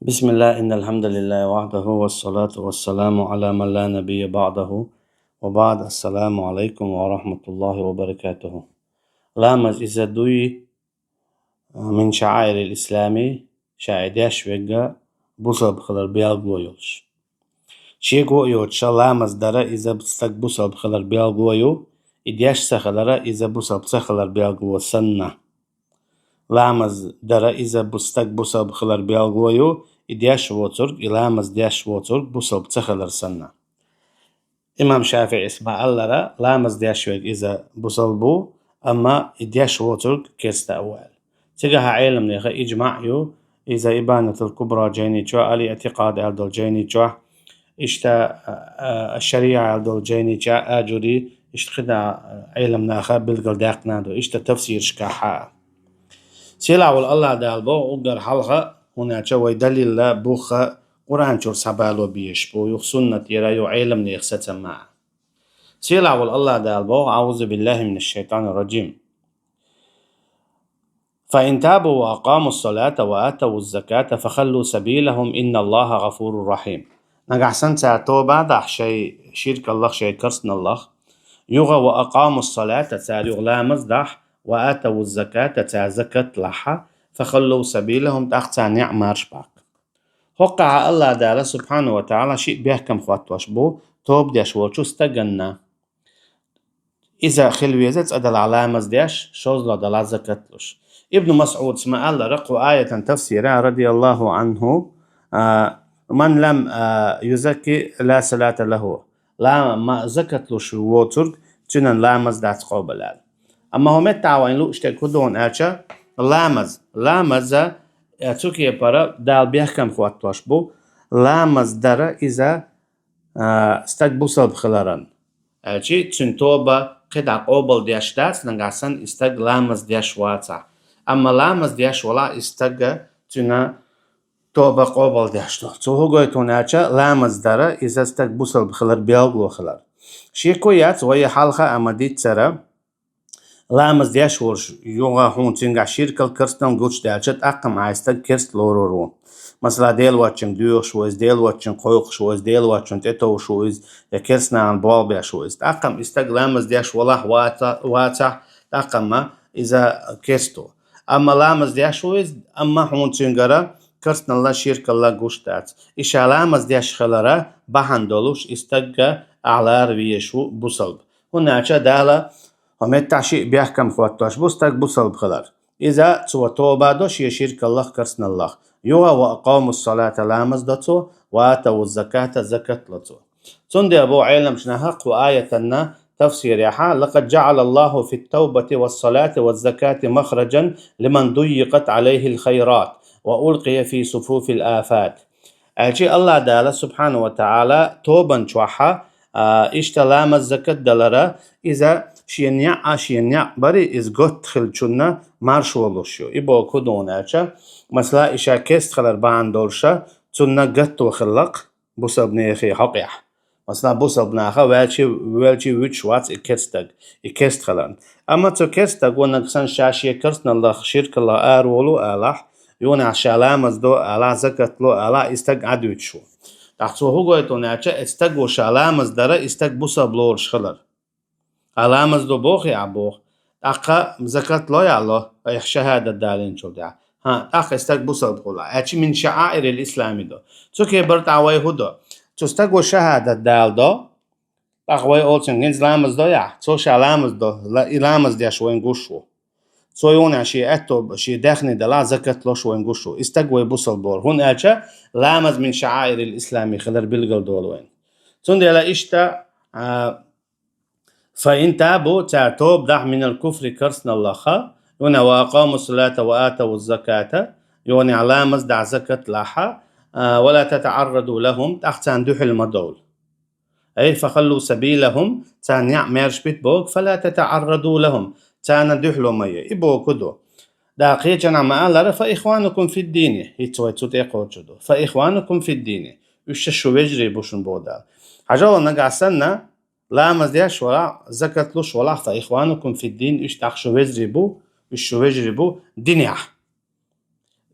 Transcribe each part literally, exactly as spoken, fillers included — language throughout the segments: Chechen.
بسم الله، إن الحمد لله وحده، والصلاة والسلام على من لا نبي بعده، وبعد، السلام عليكم ورحمة الله وبركاته. Ламаз иза дуй, а, мин шаӀаирил ислами, ша и деш вегга бусалба хилар белгало йолуш. Шеко а йоцуша, ламаз дара иза стаг бусалба хилар белгало ю, и деш ца хилара иза бусалба ца хилар белгало санна. Ламаз дара иза бу-, стаг бусалба хилар белгало ю, и деш воцург, и ламаз деш воцург бусалба ца хилар санна. Имам ШафиӀис ма-аллара, ламаз деш верг иза бусалба ву, амма и деш воцург керста а ву аьлла. Цигахьа Ӏеламнеха иджмаӀ ю, иза Ибанатул Кубра жайни чохь, Ал-ИӀтикъад аьлла долу жайни чохь, иштта, а, а, Аш-ШаригӀа аьлла долу жайни чохь, Аджури, иштта кхидӀа, а, Ӏеламнаха билгалдаьккхина ду, иштта тафсирашкахьа. Сийлахь волу АллахӀ Дала боху уггар хьалха, хӀунда аьлча вай далилла, бухха Къуръан чуьра схьабало безаш бу, юха суннат яра, юха Ӏеламнех сацам ма. Сийлахь волу АллахӀ Дала боху: أعوذ بالله من الشيطان الرجيم. فإن تابوا وأقاموا الصلاة وآتوا الزكاة فخلوا سبيلهم إن الله غفور رحيم. Нагахь санна цара тоба дахь, шайн ширкаллах, шайн керстаналлах, юха وأقاموا الصلاة, цара юха ламаз дахь, وآتوا الزكاة, цара закат лахьа, فخلوا سبيلهم, тӀаккха царна неӀ марш баккха. ХӀокхахьа АллахӀ Дала, субхьанаху ва тагӀала, шиъ бехкам хӀоттош бу тоба деш волчу стаганна. Иза хила веза цкъа далахь ламаз деш, шозлагӀа далахь закат луш. Ибн МасӀудас ма-аллара кху аятан тафсира, радияллаху анху, а, من لم, а, يزك لا صلاة له. Ла-, ма-, закат луш воцург, цуьнан ламаз дац къобал аьлла. Амма хӀокху меттехь вайна лууш дерг хӀун ду аьлча, ламаз. Ламаза, э, цу кепара Дала бехкам хӀоттош бу, ламаз дара иза, а, стаг бусалба хиларан. Аьлчи, цуьнан тоба кхидӀа къобал деш дац, нагахь санна и стаг ламаз деш вацахь. Амма ламаз деш валахь и стага, цуьнан тоба къобал деш ду. Цо хӀун гойту аьлча, ламаз дара иза стаг бусалба хилар белгало хилар. Шеко яц, вай хьалха а ма-дийццара, ламаз деш волуш, юха хьуна цуьнгахь ширкал, керстанал гучудаьлча, тӀаккха-м ахь и стаг керста лорур ву. Масала, Дела воцчуьнга доьхуш ву иза, Дела воцчуьнга кхойкхуш ву иза, Дела воцчунна тӀетовжуш ву иза, я керстанашна болх беш ву иза. ТӀаккха-м и стаг ламаз деш валахь ваца-, вацахь, тӀаккха-м иза керста ву. Амма ламаз деш ву иза, амма хьуна цуьнгара керстаналла, ширкалла гуш дац. И ша ламаз деш хилара бахьана долуш, и стагга ахь лара везаш ву бусалба. ХӀунда аьлча Дала хӀокху меттехь шиъ бехкам хӀоттош бу стаг бусалба хилар. Иза цо тоба до шен ширкаллах, керстаналлах. Юха وأقاموا الصلاة, ламаз до цо, وآتوا الزكاة, закат ло цо. Цундела боху Ӏеламчу наха кху аятанна тафсирехьа: لقد جعل الله في التوبة والصلاة والزكاة مخرجا لمن ضيقت عليه الخيرات وألقي في صفوف الآفات. Аьлчи АллахӀ Дала, субхьанаху ва тагӀала, тобан чохьа, а, иштта ламаз, закат далара, иза шен неӀ а, шен неӀ бари, иза готта хилчунна маршо луш ю. И боху хӀун ду аьлча, масала, и ша керста хилар бахьана долуша, цунна гатто хилла-кх бусалба нехан хьокъехь. Масала, бусалба наха ваьлчи, ваьлчи вуьтуш вац и керстаг, и керста хиларна. Амма цу керстаго нагахь санна ша шен керстаналлах, ширкаллах араволу алахь, юха ша ламаз до алахь, закат ло алахь, и стаг Ӏадуьтуш ву. ТӀаккха цо хӀун гойту аьлча, и стаго ша ламаз дара, и стаг бусалба лоруш хилар. Ахь ламаз до бохий ахь боху. ТӀаккха закат лой ахь ло, айхьа шахӀадат далийначул тӀаьхьа. ХӀан, тӀаккха и стаг бусалба хуьлу. Аьлчи من شعائر الإسلام до. Цу кепара тӀаккха вай хӀун до? Цу стаго шахӀадат даладо. ТӀаккха вай олу цуьнга: «ХӀинца ламаз дой ахь?» Цо ша ламаз до, ла-, и ламаз деш вайна гуш ву. Цо юха шен аьтто, шен даьхни далахь, закат луш вайна гуш ву. И стаг вай бусалба лору. ХӀунда аьлча ламаз من شعائر الإسلام хилар билгалдолу вайна. Цундела иштта, а, فإن تابوا, цара тоба дахь, من الكفر, керстаналлаха, юха وأقاموا الصلاة وآتوا الزكاة, юха ламаз дахь, закат лахьа, а, ولا تتعرضوا لهم, тӀаккха царна дуьхьал ма довла. أي فخلوا سبيلهم, царна неӀ маьрша бита боху, فلا تتعرضوا لهم, царна дуьхьало ма е. И боху ду. Дала кхечанхьа ма-аллара: فإخوانكم في الدين, хӀинца вай цу тӀе кхочур ду. فإخوانكم في الدين. Уьш шу вежарий бу шуна боху Дала. Хьажал нагахь санна, ламаз деш валахь, закат луш валахь, فإخوانكم في الدين, уьш тӀаккха шу вежарий бу, уьш шу вежарий бу динехь.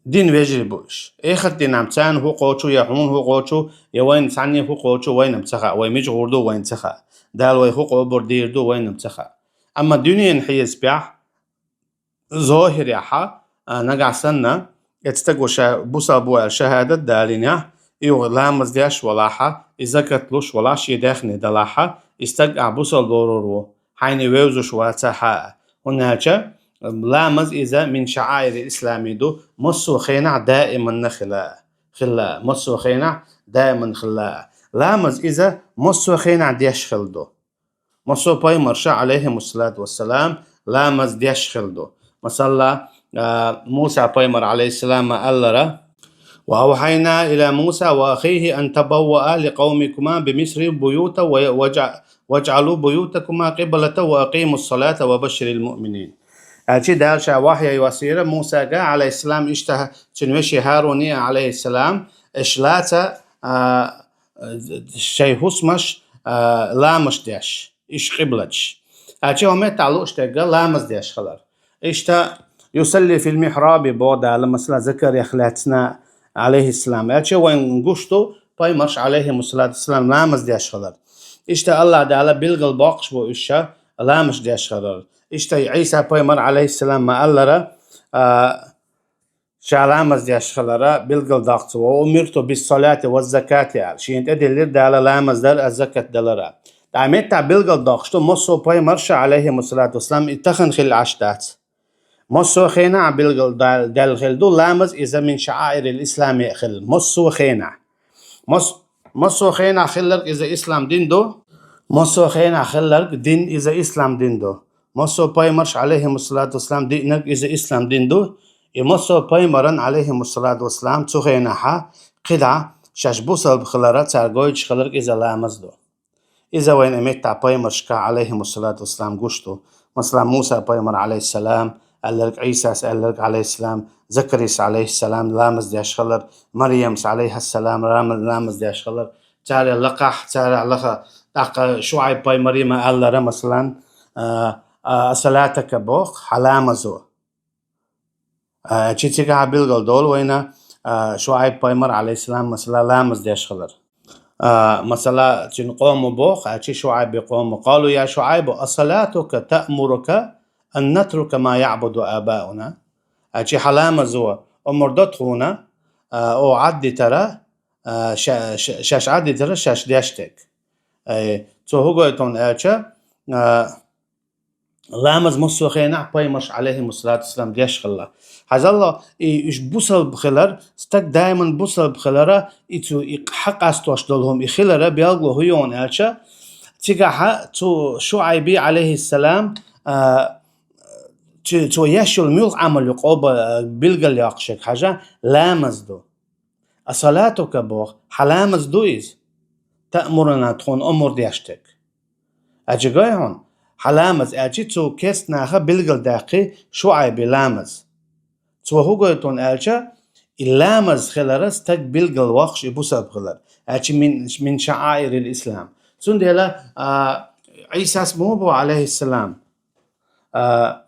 дин вежарий бу уж. Эхарт дийнахьа царна хӀу кхочу, я хьуна хӀу кхочу, я вайна цхьанне хӀу кхочу, вайна-м ца хаьа, вай мича гӀур ду, вайна ца хаьа. Дала вай хӀу къобар дийр ду, вайна-м ца хаьа. Амма дуьненан хьесапехь, зохӀирехьа, а, нагахь санна, эцу стага ша бусалба ву аьлла шахӀадат далийнехь, и ламаз деш валахьа, и закат луш валахьа, шен даьхни далахьа, и стаг ахь бусалба лорур ву, хьайна и вевзаш вац хьа а. ХӀунда аьлча ламаз иза мин шаӀаирил ислами ду, массо а хенахь даиманна хила, хила, массо а хенахь даиманна хила. Ламаз иза массо а хенахь деш хила ду. Массо а пайхамарша, алейхимуссалату вассалам, ламаз деш хила ду. Масала, а, Муса пайхамар, алейхиссалам, ма аллара: «وأوحينا إلى موسى وأخيه أن تبوأ لقومكما بمصر بيوتا و-، واجع-، واجعلوا بيوتكما قبلة وأقيموا الصلاة وبشر المؤمنين». Аьлча Дала ша вахьй йоссийра Мусага, алейхиссалам, иштта цуьнан вешин ХӀаруни, алейхиссалам, аш лаца, а, шайн хӀусамаш, а, ламазаш деш, иш къиблаташ. Аьлча хӀо меттахь лууш дерг ламаз деш хилар. Иштта «يصلي في المحراب» боху Дала, масала, Закарих лаьцна, алейхиссалам. Аьлча вайн гуш ду, пайхамарш, алейхимуссалату вассалам, ламаз деш хилар. Иштта Аллах Дала билгал боккхуш бу уьш ша ламазаш деш хилар. Иштта Ӏийса пайхамар, алейхиссалам, ма аллара, а, ша ламаз деш хилара билгал доккху цо: «وأمرت بالصلاة والزكاة», аьлла. Шена тӀедиллира Дала ламаз дар а, закат далар а. ТӀаккха меттахь билгал доккхуш ду, массо а пайхамарша, алейхимуссалату вассалам, и тахана хилла Ӏаш дац. Массо а хенахь билгал даьл-, даьлла хила ду, ламаз иза мин шаӀаирил ислами а хила, массо а хенахь. Мас-, массо а хенахь хилларг иза ислам дин ду. Массо а хенахь хилларг дин иза ислам дин ду. Массо а пайхамарш, алейхимуссалату вассалам, диънарг иза ислам дин ду. И массо а пайхамаран, алейхимуссалату вассалам, цу хенахьа кхидӀа шаьш бусалба хилара цара гойтуш хиларг иза ламаз ду. Иза вайна меттахь пайхамаршка, алейхимуссалату вассалам, гуш ду. Масала, Муса пайхамар, алейхиссалам, аьлларг, Ӏийсас аьлларг, алейхиссалам, Закарис, алейхиссалам, ламаз деш хилар, Марьямс, алейхиссалам, рама-, ламаз деш хилар, цара лакхахь, цара лаха, тӀаккха ШуӀайб пайхамаре ма аллара, масалан, а, а, «صلاتك» боху, хьан ламазо. А, чи цигахьа билгал долу вайна, а, ШуӀайб пайхамар, алейхиссалам, масала, ламаз деш хилар. А, масала, цуьнан къомо боху, а, чи ШуӀайби къомо: «قالوا يا شعيب أصلاتك تأمرك أن نترك ما يعبد آباؤنا؟» А, чи хьан ламазо омар до тхуна, а, о Ӏаддитара, а, ша-, ша-, шаьш Ӏаддитара шаьш деш дерг. Ай, цо хӀу гойту аьлча, а, ламаз массо а хенахь пайхамарш, алейхимуссалату вассалам, деш хилла. Хьажал, и уьш бусалба хилар, стаг даиман бусалба хилара, и цу, и хьакъастош долу хӀума и хилара белгало хӀу йоьна аьлча, цигахьа цу ШуӀайби, алейхиссалам, а, цу, цо еш йолу муьлха Ӏамал ю къоба, а, билгал йоккхуш ерг хьажа, ламаз ду. «أصلاتك» боху, хьан ламаз ду иза? «تأمرنا» тхуна омар деш дерг. Аьлча гой хьуна, хьан ламаз аьлча, цу керста наха билгал даьккхи ШуӀайби ламаз. Цо хӀу гойту аьлча, и ламаз хилара стаг билгал воккхуш и бусалба хилар. Аьлча мин, мин шаӀаирил ислам. Цундела, а, Ӏийсас муха боху, алейхиссалам, а,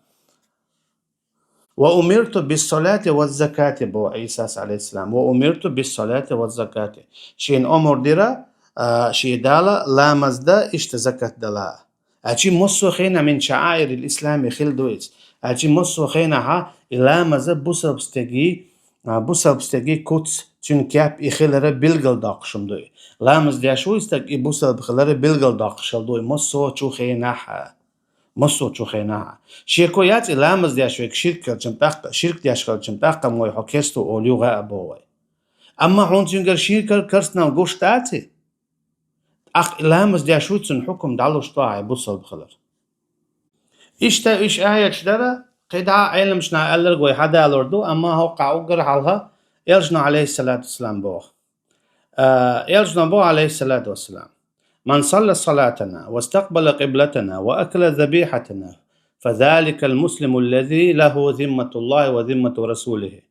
«وأمرت بالصلاة والزكاة» боху Ӏийсас, алейхиссалам. «وأمرت بالصلاة والزكاة». Шена омар дира, а, шен Дала ламаз дан, иштта закат дала. Аьлча массо а хенахь мин шаӀаирил ислами хила ду иза. Аьлча массо а хенахьа и ламаза бусалба стеги, а, бусалба стеги куц, цуьнан кеп и хилара билгал доккхуш хӀума ду и. Ламаз деш ву и стаг, и бусалба хилара билгал доккхуш хила ду и массо а чу хенахь. Массо а чу хенахь. Шеко яц и ламаз деш верг ширк хилчам тӀаккха, ширк деш хилчам тӀаккха ма вай хьо керста ву олу юха а боху вай. Амма хьуна цуьнгара ширкал карстанал гуш дац и? ТӀаккха и ламаз деш ву, цуьнан хьукам дӀалуш ду ахьа бусалба хилар. Иштта уьш аяташ дара, кхидӀа Ӏеламнаха аьлларг вай хьадалор ду, амма хӀокхахь уггар хьалха Элчано, алейхиссалату вассалам, боху. А, Элчано боху, алейхиссалату вассалам: «من صلى صلاتنا واستقبل قبلتنا وأكل ذبيحتنا فذلك المسلم الذي له ذمة الله وذمة رسوله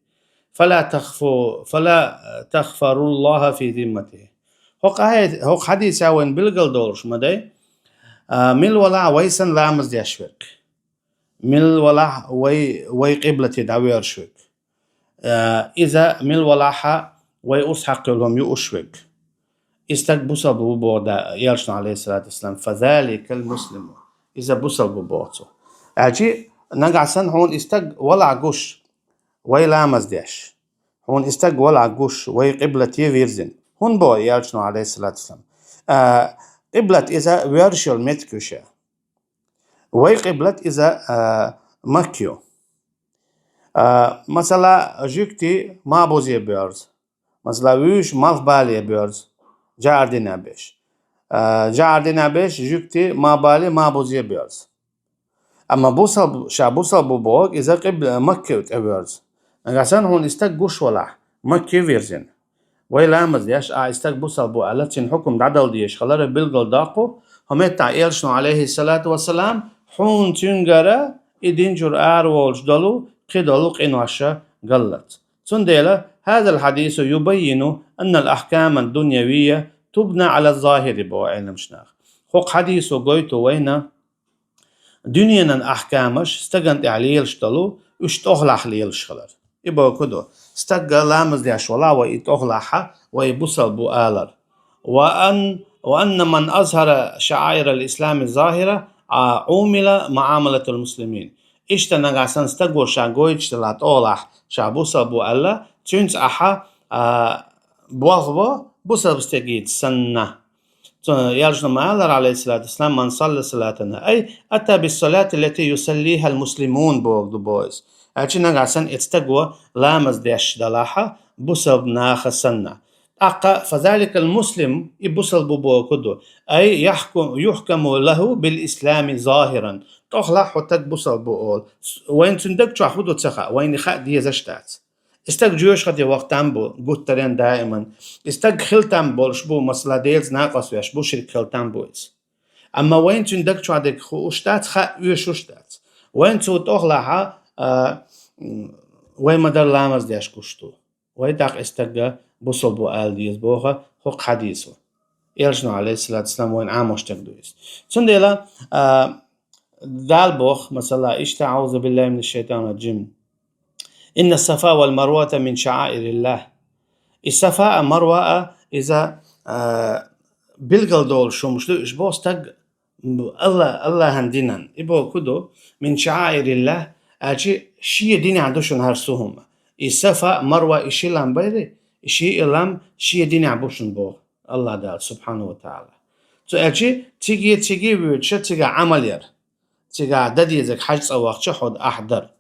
فلا تخف-، فلا تخفر الله في ذمته». ХӀокху аят, хӀокху хьадисехь вайна билгал долуш ма дай, а, мила валахь вай санна ламаз деш верг. Мила валахь вай, вай къиблате дӀавоьрзуш верг. Э, иза мила валахь а вай урс хьакхийла хӀума юуш верг. И стаг бусалба ву боху да, Элчано, алейхиссалату вассалам, «Фазаликал муслиму». Иза бусалба ву боху цо. Аьлчи, нагахь санна хьуна и стаг валахь гуш, вай ламаз деш. Хьуна и стаг валахь гуш, вай къиблате вирзина. ХӀунда боху Элчано, алейхиссалату вассалам? А, къиблат иза воьрзуш йолу меттиг ю ша. Вай къиблат иза, а, Макка ю. А, масала, жуьгти мабузе боьрзу. Масала, вуьйш малхбале боьрзу, жаӀар динехь беш. А, жаӀар динехь беш, жуьгти мабале мабузе боьрзу. Амма бусалба, ша бусалба ву бохург, иза къибла Макка тӀе воьрзу. Нагахь санна хьуна и стаг гуш валахь, Макка вирзина. Вай ламаз деш, а и стаг бусалба ву аьлла, цуьнан хьукум дӀадала дезаш хилар билгалдоккху, хӀокху меттехь Элчано, алейхиссалату вассалам, хьуна цуьнгара и дин чуьра араволуш долу кхидолу къинош галлалц. Цундела, «Хазал хьадису юбаййину аннал ахкамад дуньявия тубна ала захири», боху Ӏеламнаха. ХӀокху хьадисо гойту вайна, дуьненан ахкамаш стагана тӀехь лелаш долу, уьш тӀохлахь лелаш хилар. И бохург ду, стаг ламаз деш валахь, вай и тӀохлахь а, вай бусалба ву алар. «Ва ан-, ва анна ман азхара шаӀаирал ислами захира, а, умила муамалатал муслимин». Иштта нагахь санна стаго ша гойтуш делахь тӀохлахь, ша бусалба ву аьлла, цуьнца ахьа, а, болх бо бусалба стегица санна. Цо, Элчано ма аллара, алейхиссалату вассалам, «Ман салла салатана», ай, «ата бис салати лати юсаллихал муслимун», бохург ду боху иза. Аьлчи нагахь санна и стаго ламаз деш далахь, бусалба наха санна. ТӀаккха «фазаликал муслим», и бусалба ву бохург ду. Ай, яхку-, юхкаму лаху бил ислами захиран. ТӀохлахь хьо стаг бусалба ву олу. Вайна цуьнан даг чохь хӀун ду ца хаьа, вайна хаа дезаш дац. И стаг жоьжахате ваха там бу, гуттаренна даиман. И стаг хила там болуш бу, масала, Делаца накъост веш бу, ширк хила там бу иза. Амма вайна цуьнан даг чохь дерг хууш дац, хаа оьшуш дац. Вайна цо тӀохлахь а, а, м, вай ма-дарра ламаз деш гуш ду. Вай тӀаккха и стаг бусалба ву ала деза боху хӀокху хьадисо. Элчано, алейхиссалату вассалам, вайна Ӏамош стаг ду иза. Цундела, а, Дала боху, масала, иштта, аузу биллахи минаш шайтанир раджим. «Инна сафа вал марвата мин шаӀаириллах». И Сафа а, Марва а, иза, а, билгал долуш хӀумаш ду, уьш боху стаг Алла-, Аллахьан динан. И бохург ду, мин шаӀаириллах, аьлчи шен динехь ду шуна хӀара цу хӀума. И Сафа, Марва, и ши лам байри, и ши и лам шен динехь бу шуна боху Аллах Дала, субхьанаху ва таӀала. Цу аьлчи циге, циге воьдуша, цига Ӏамал яр. Цигахь дан дезарг хьаьж цӀа вахча хьо ахь дар.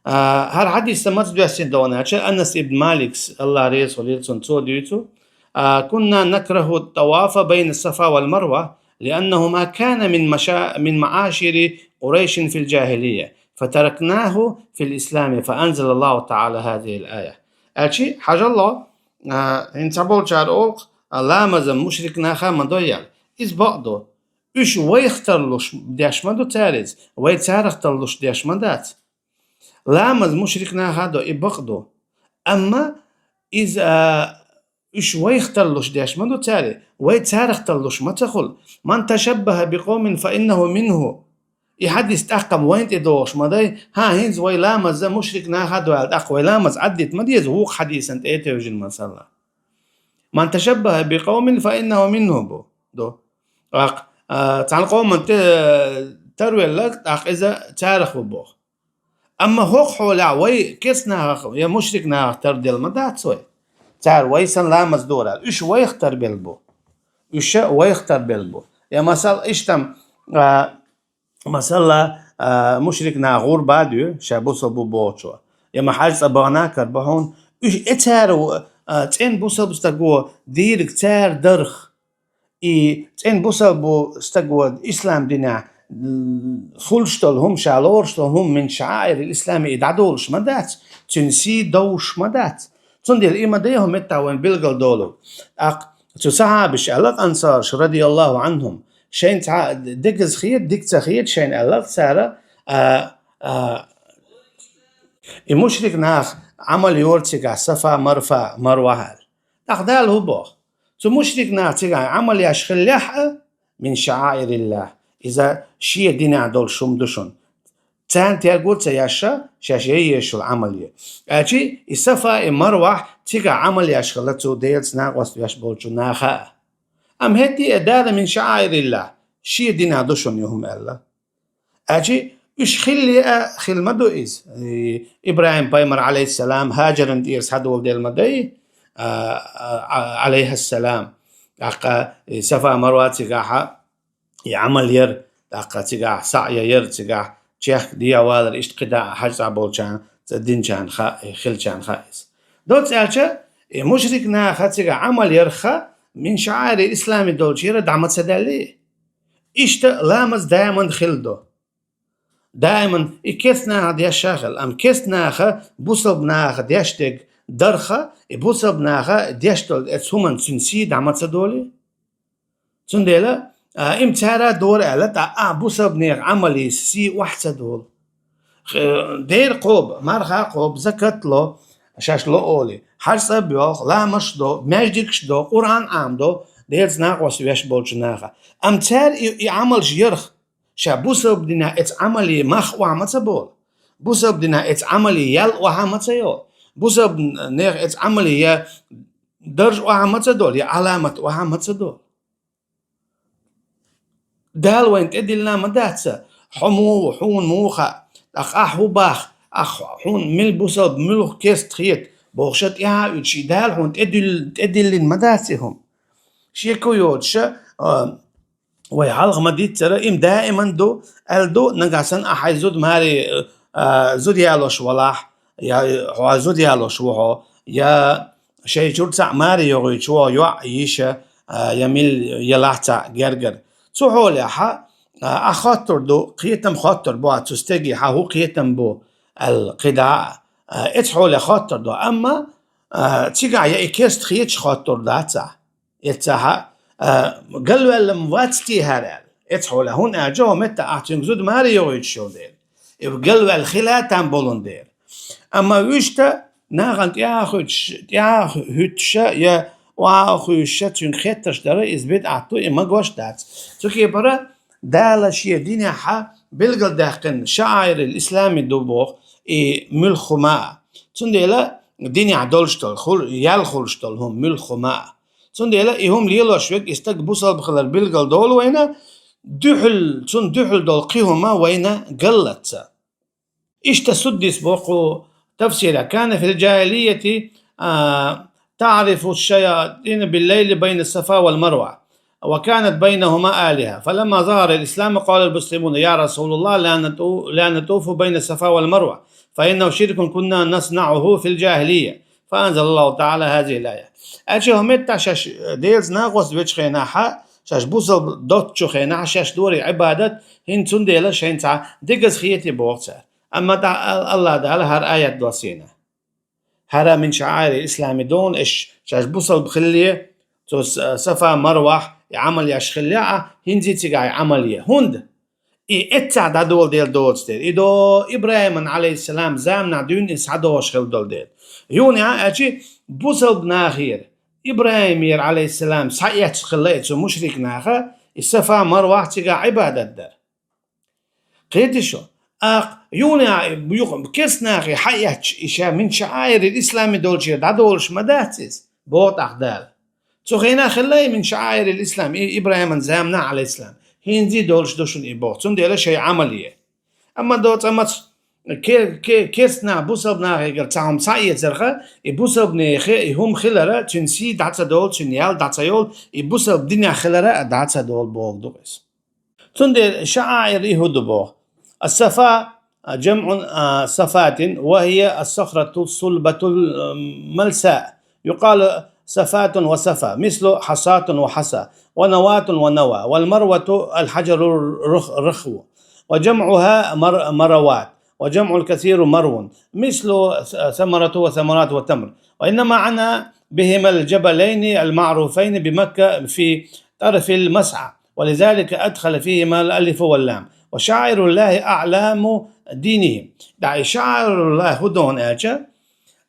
А, хӀара хьадис сан маца доьссина догӀу аьлча, Анас ибн Маликс, Аллах реза хуьлийла цунна, цо дуьйцу: «А, кунна накраху ат-тавафа байна ас-Сафа вал Марва, лианнахума кана мин маша-, мин маашири Курайшин фил джахилия, фатаракнаху фил ислами, фаанзалаллаху таӀала хазихил ая». Аьлчи, хьажалло, а, хӀинца болчара олу, а, ламаза мушрик наха ма дой аьлла. Иза бакъ ду. Уьш вайх тарлуш деш ма ду цара иза, вай царах тарлуш деш ма дац. Ламаз мушрик наха до, и бакъ ду. Амма иза, а, уьш вайх тарлуш деш ма ду цара, вай царах тарлуш ма ца хуьлу. «Ман ташаббаха би къовмин фа иннаху минху». И хьадис тӀаккха вайна тӀе догӀуш ма дай, хӀан, хӀинца вай ламаза мушрик наха до аьлла, тӀаккха вай ламаз Ӏаддита ма деза, вукху хьадисан тӀе а тевжина, масала. «Ман ташаббаха би къовмин фа иннаху минху» бу. Ду. ТӀаккха, а, цхьана къоман тӀе, а, тарвелларг, тӀаккха иза царах ву боху. Амма хӀокху хьолехь вай керста нахах я мушрик нахах тарделла ма дац вай. Цара вай санна ламаз дора аьлла. Уьш вайх тарбелла бу. Уьш вайх тарбелла бу. Я масал, иштта, а, масала, а, мушрик наха гӀурба а дуьйцу, ша бусалба ву бохучо. Я ма хьаьж цӀа бахана а карабо хьуна. Уьш, э, цара, а, цӀена бусалба стаго дийриг цара дарх. И цӀена бусалба стаго ислам динехь, м, хуьлуш долу хӀума, ша лоруш долу хӀума, мин шаӀаирил ислами, и дӀадолуш ма дац, цуьнан сий довш ма дац. Цундела и ма дай хӀун меттахь вайн билгал долу. ТӀаккха цу сахьабаш аьлла, ансараш, радияллаху анхум, шайн цхьа дегаза хета, дика ца хета шайн аьлла цара, а, а, и мушрик нах Ӏамал йора цигахь Сафа, Марфа, Марва аьлла. ТӀаккха Дала хӀун боху? Цу мушрик наха цигахь Ӏамал еш хиллехь а, мин шаӀаириллах, иза шен динехь долуш хӀума ду шуна. Царна терго ца еш, шаьш яй езаш йола Ӏамал е. Аьлча и Сафа, и Марвахь цигахь Ӏамал еш хилла цу Делаца накъост веш болчу наха. Амма хӀетте а Дала мин шаӀаириллахь, шен динах ду шуна и хӀума аьлла. Аьлча уьш хилла а хилла ма ду иза. И ИбрахӀим-пайхамар, Ӏалайхиссалам, Хьаджарна тӀера схьадоладелла ма дай, а, а, а, Ӏалайхиссалам. ТӀаккха и Сафа-Марва цигахьа и Ӏамал яр, тӀаккха цигахь саӀй яр, цигахь чехка дӀавалар, иштта кхидӀа а хьажцӀа болчарна, цӀа динчарна хаьа, хиллачарна хаьа иза. Доцца аьлча, и мушрик наха цигахь Ӏамал ярх мин шаӀаирил ислами долчуьра дӀа ма ца даьллий? Иштта ламаз даиман хилла ду. Даиман и керста наха деш а хилла, амма керста наха бусалба наха деш дерг дарх, и бусалба наха деш долу эцу хӀуманна цуьнан сий дӀа ма ца долий? Цундела, а, им цара дора аьлла, тӀаккха а бусалба нехан Ӏамалан сий охьа ца долу. Х-, дера кхобу, марха кхобу, закат ло, шаьш ло олий, хьажцӀа а боьлху, ламазаш до, маьждигаш до, Къуръан Ӏамадо, Делаца накъост веш болчу наха. Амма цара и, и Ӏамалш ярх, ша бусалба динехь эцу Ӏамалан мах охьа ма ца болу. Бусалба динехь эцу Ӏамалан ял охьа ма ца йолу. Бусалба нехан эцу Ӏамалан я дарж охьа ма ца долу, я Ӏаламат охьа ма ца долу. Дала вайна тӀедиллина ма дац, хьо муха ву, хьуна муха хаьа, тӀаккха ахь хӀун боху, ахь хьуна мила бусалба, муьлха керста хета бохуш а тӀаьхьа а уьдуш, и Дала хьуна тӀедилл-, тӀедиллина ма дац и хӀума. Шеко йоцуш а, а, вай хьалха ма-дийццара, им даиман ду, аьлла ду, нагахь санна ахь хьайн зуда маре, а, зуда ялош валахь, я хьо зуда ялош ву хьо, я шайн чуьра цхьаъ маре йогӀуьйтуш ву хьо, йоӀ, йиша, а, я мила елахь цхьаъ гергара. Цу хьолехь, а, ахь хоттур ду, кхетам хоттур бу ахь цу стеган, хьан хӀун кхетам бу аьлла кхидӀа а, а, эцу хьоле хоттур ду. Амма, а, цигахь я и керста хеташ хоттур дац ахь. Эццахь, а, галваьлла ма вац те хӀара аьлла. Эцу хьоле, хӀунда аьлча хӀокху меттехь ахь цуьнга зуда маре йогӀуьйтуш йолу дела. И галваьлла хила а там болун дела. Амма вуьшта нахана тӀаьхьа хӀуьттуш, тӀаьхьа хӀуьттуш а я охьа а хуьйшуш а цуьнга хеттарш дар, иза бидӀат ду, и магош дац. Цу кепара Дала шен динехь билгалдаьккхина шаӀаирил ислами ду боху и муьлхха хӀума а. Цундела динехь долуш долу, хул-, ял хуьлуш долу хӀума муьлхха хӀума а. Цундела и хӀума лелош верг, и стаг бусалба хилар билгалдолу вайна, дуьхьал, цунна дуьхьал долу кхин хӀума вайна галлаца. Иштта Суддис боху тафсира: كان في الجاهلية، آه، تعرف الشياطين بالليل بين الصفا والمروة، وكانت بينهما آلهة، فلما ظهر الإسلام قال المسلمون: يا رسول الله، لا نطو-، لا نطوف بين الصفا والمروة، فإنه شرك كنا نصنعه في الجاهلية، فأنزل الله تعالى هذه الآية. Аьлча хӀокху меттехь шаьш Делаца накъост вечу хенахь, шаьш бусалба доцучу хенахь, шаьш дорий Ӏибадат, хӀинца цундела шайна цхьа дегаза хетий боху цара. Амма тӀаккха Ал-, Аллах Дала хӀара аят доссийна. ХӀара мин шаӀаирил ислами ду, аш шаьш бусалба хилале, цу С-, Сафа, Марвахь и Ӏамал еш хилале а, хӀинца цигахь и Ӏамал е. ХӀунда? И эццахь дӀадоладелла доцу дела. И до ИбрахӀиман, Ӏалайхиссалам, заманахь дуьйна иза схьадогӀуш хилла долу дела. Юха аьлча, бусалба нахера, ИбрахӀимера, Ӏалайхиссалам, схьаэцна хилла и цу мушрик наха, и Сафа, Марвахь цигахь Ӏибадат дар. Кхетий шу? ТӀаккха юха а, юха керста нахе хьаэцча, и ша мин шаӀаирил ислами долчуьра дӀадолуш ма дац иза, боху тӀаккха Дала. Цу хенахь хилла и мин шаӀаирил ислам, и ИбрахӀиман заманахь, Ӏалайхиссалам. ХӀинца долуш ду шуна и боху, цундела шайн Ӏамал е. Амма до цкъа маца ке-, ке-, керста нах бусалба нахегара цхьа хӀума схьаэцарх, и бусалба нехан и хӀума хилар, цуьнан сий дӀа ца долу, цуьнан ял дӀа ца йолу, и бусалба динехь хилар а дӀа ца долу боху ду иза. Цундела шаӀаир и хӀун ду боху. الصفا جمع، آه، صفاة، وهي الصخرة الصلبة الملساء. يقال صفاة وصفا، مثل حصاة وحصى، ونواة ونوى، والمروة الحجر الرخ-، الرخو، وجمعها مر-، مروات، وجمع الكثير مرو، مثل ث-، ثمرة وثمرات وتمر. وإنما عنا بهما الجبلين المعروفين بمكة في طرف المسعى، ولذلك أدخل فيهما الألف واللام. وشعائر الله أعلام دينهم. ДӀа и шаӀаируллахӀ хӀун ду аьлча,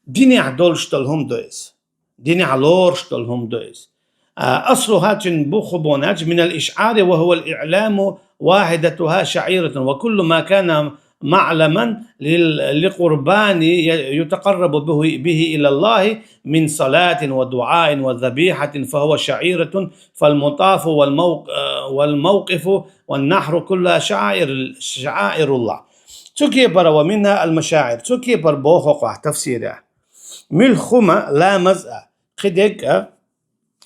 динехь долуш долу хӀума ду иза. Динехь лоруш долу хӀума ду иза. А, аслуха, цуьнан бухахь бу аьлча, минал ишӀари ва хӀувал иӀламу, вахьидатуха шаӀиратун, ва куллу ма кана معلما لل- لقربان ي- يتقرب به, به إلى الله من صلاة ودعاء وذبيحة فهو شعيرة فالمطاف والموق- والموقف والنحر كلها شعائر شعائر الله. Цу кепара ومنها المشاعر. Цу кепара боху хӀокхо тафсира. Муьлхха хӀума ламаз а, кхидерг а,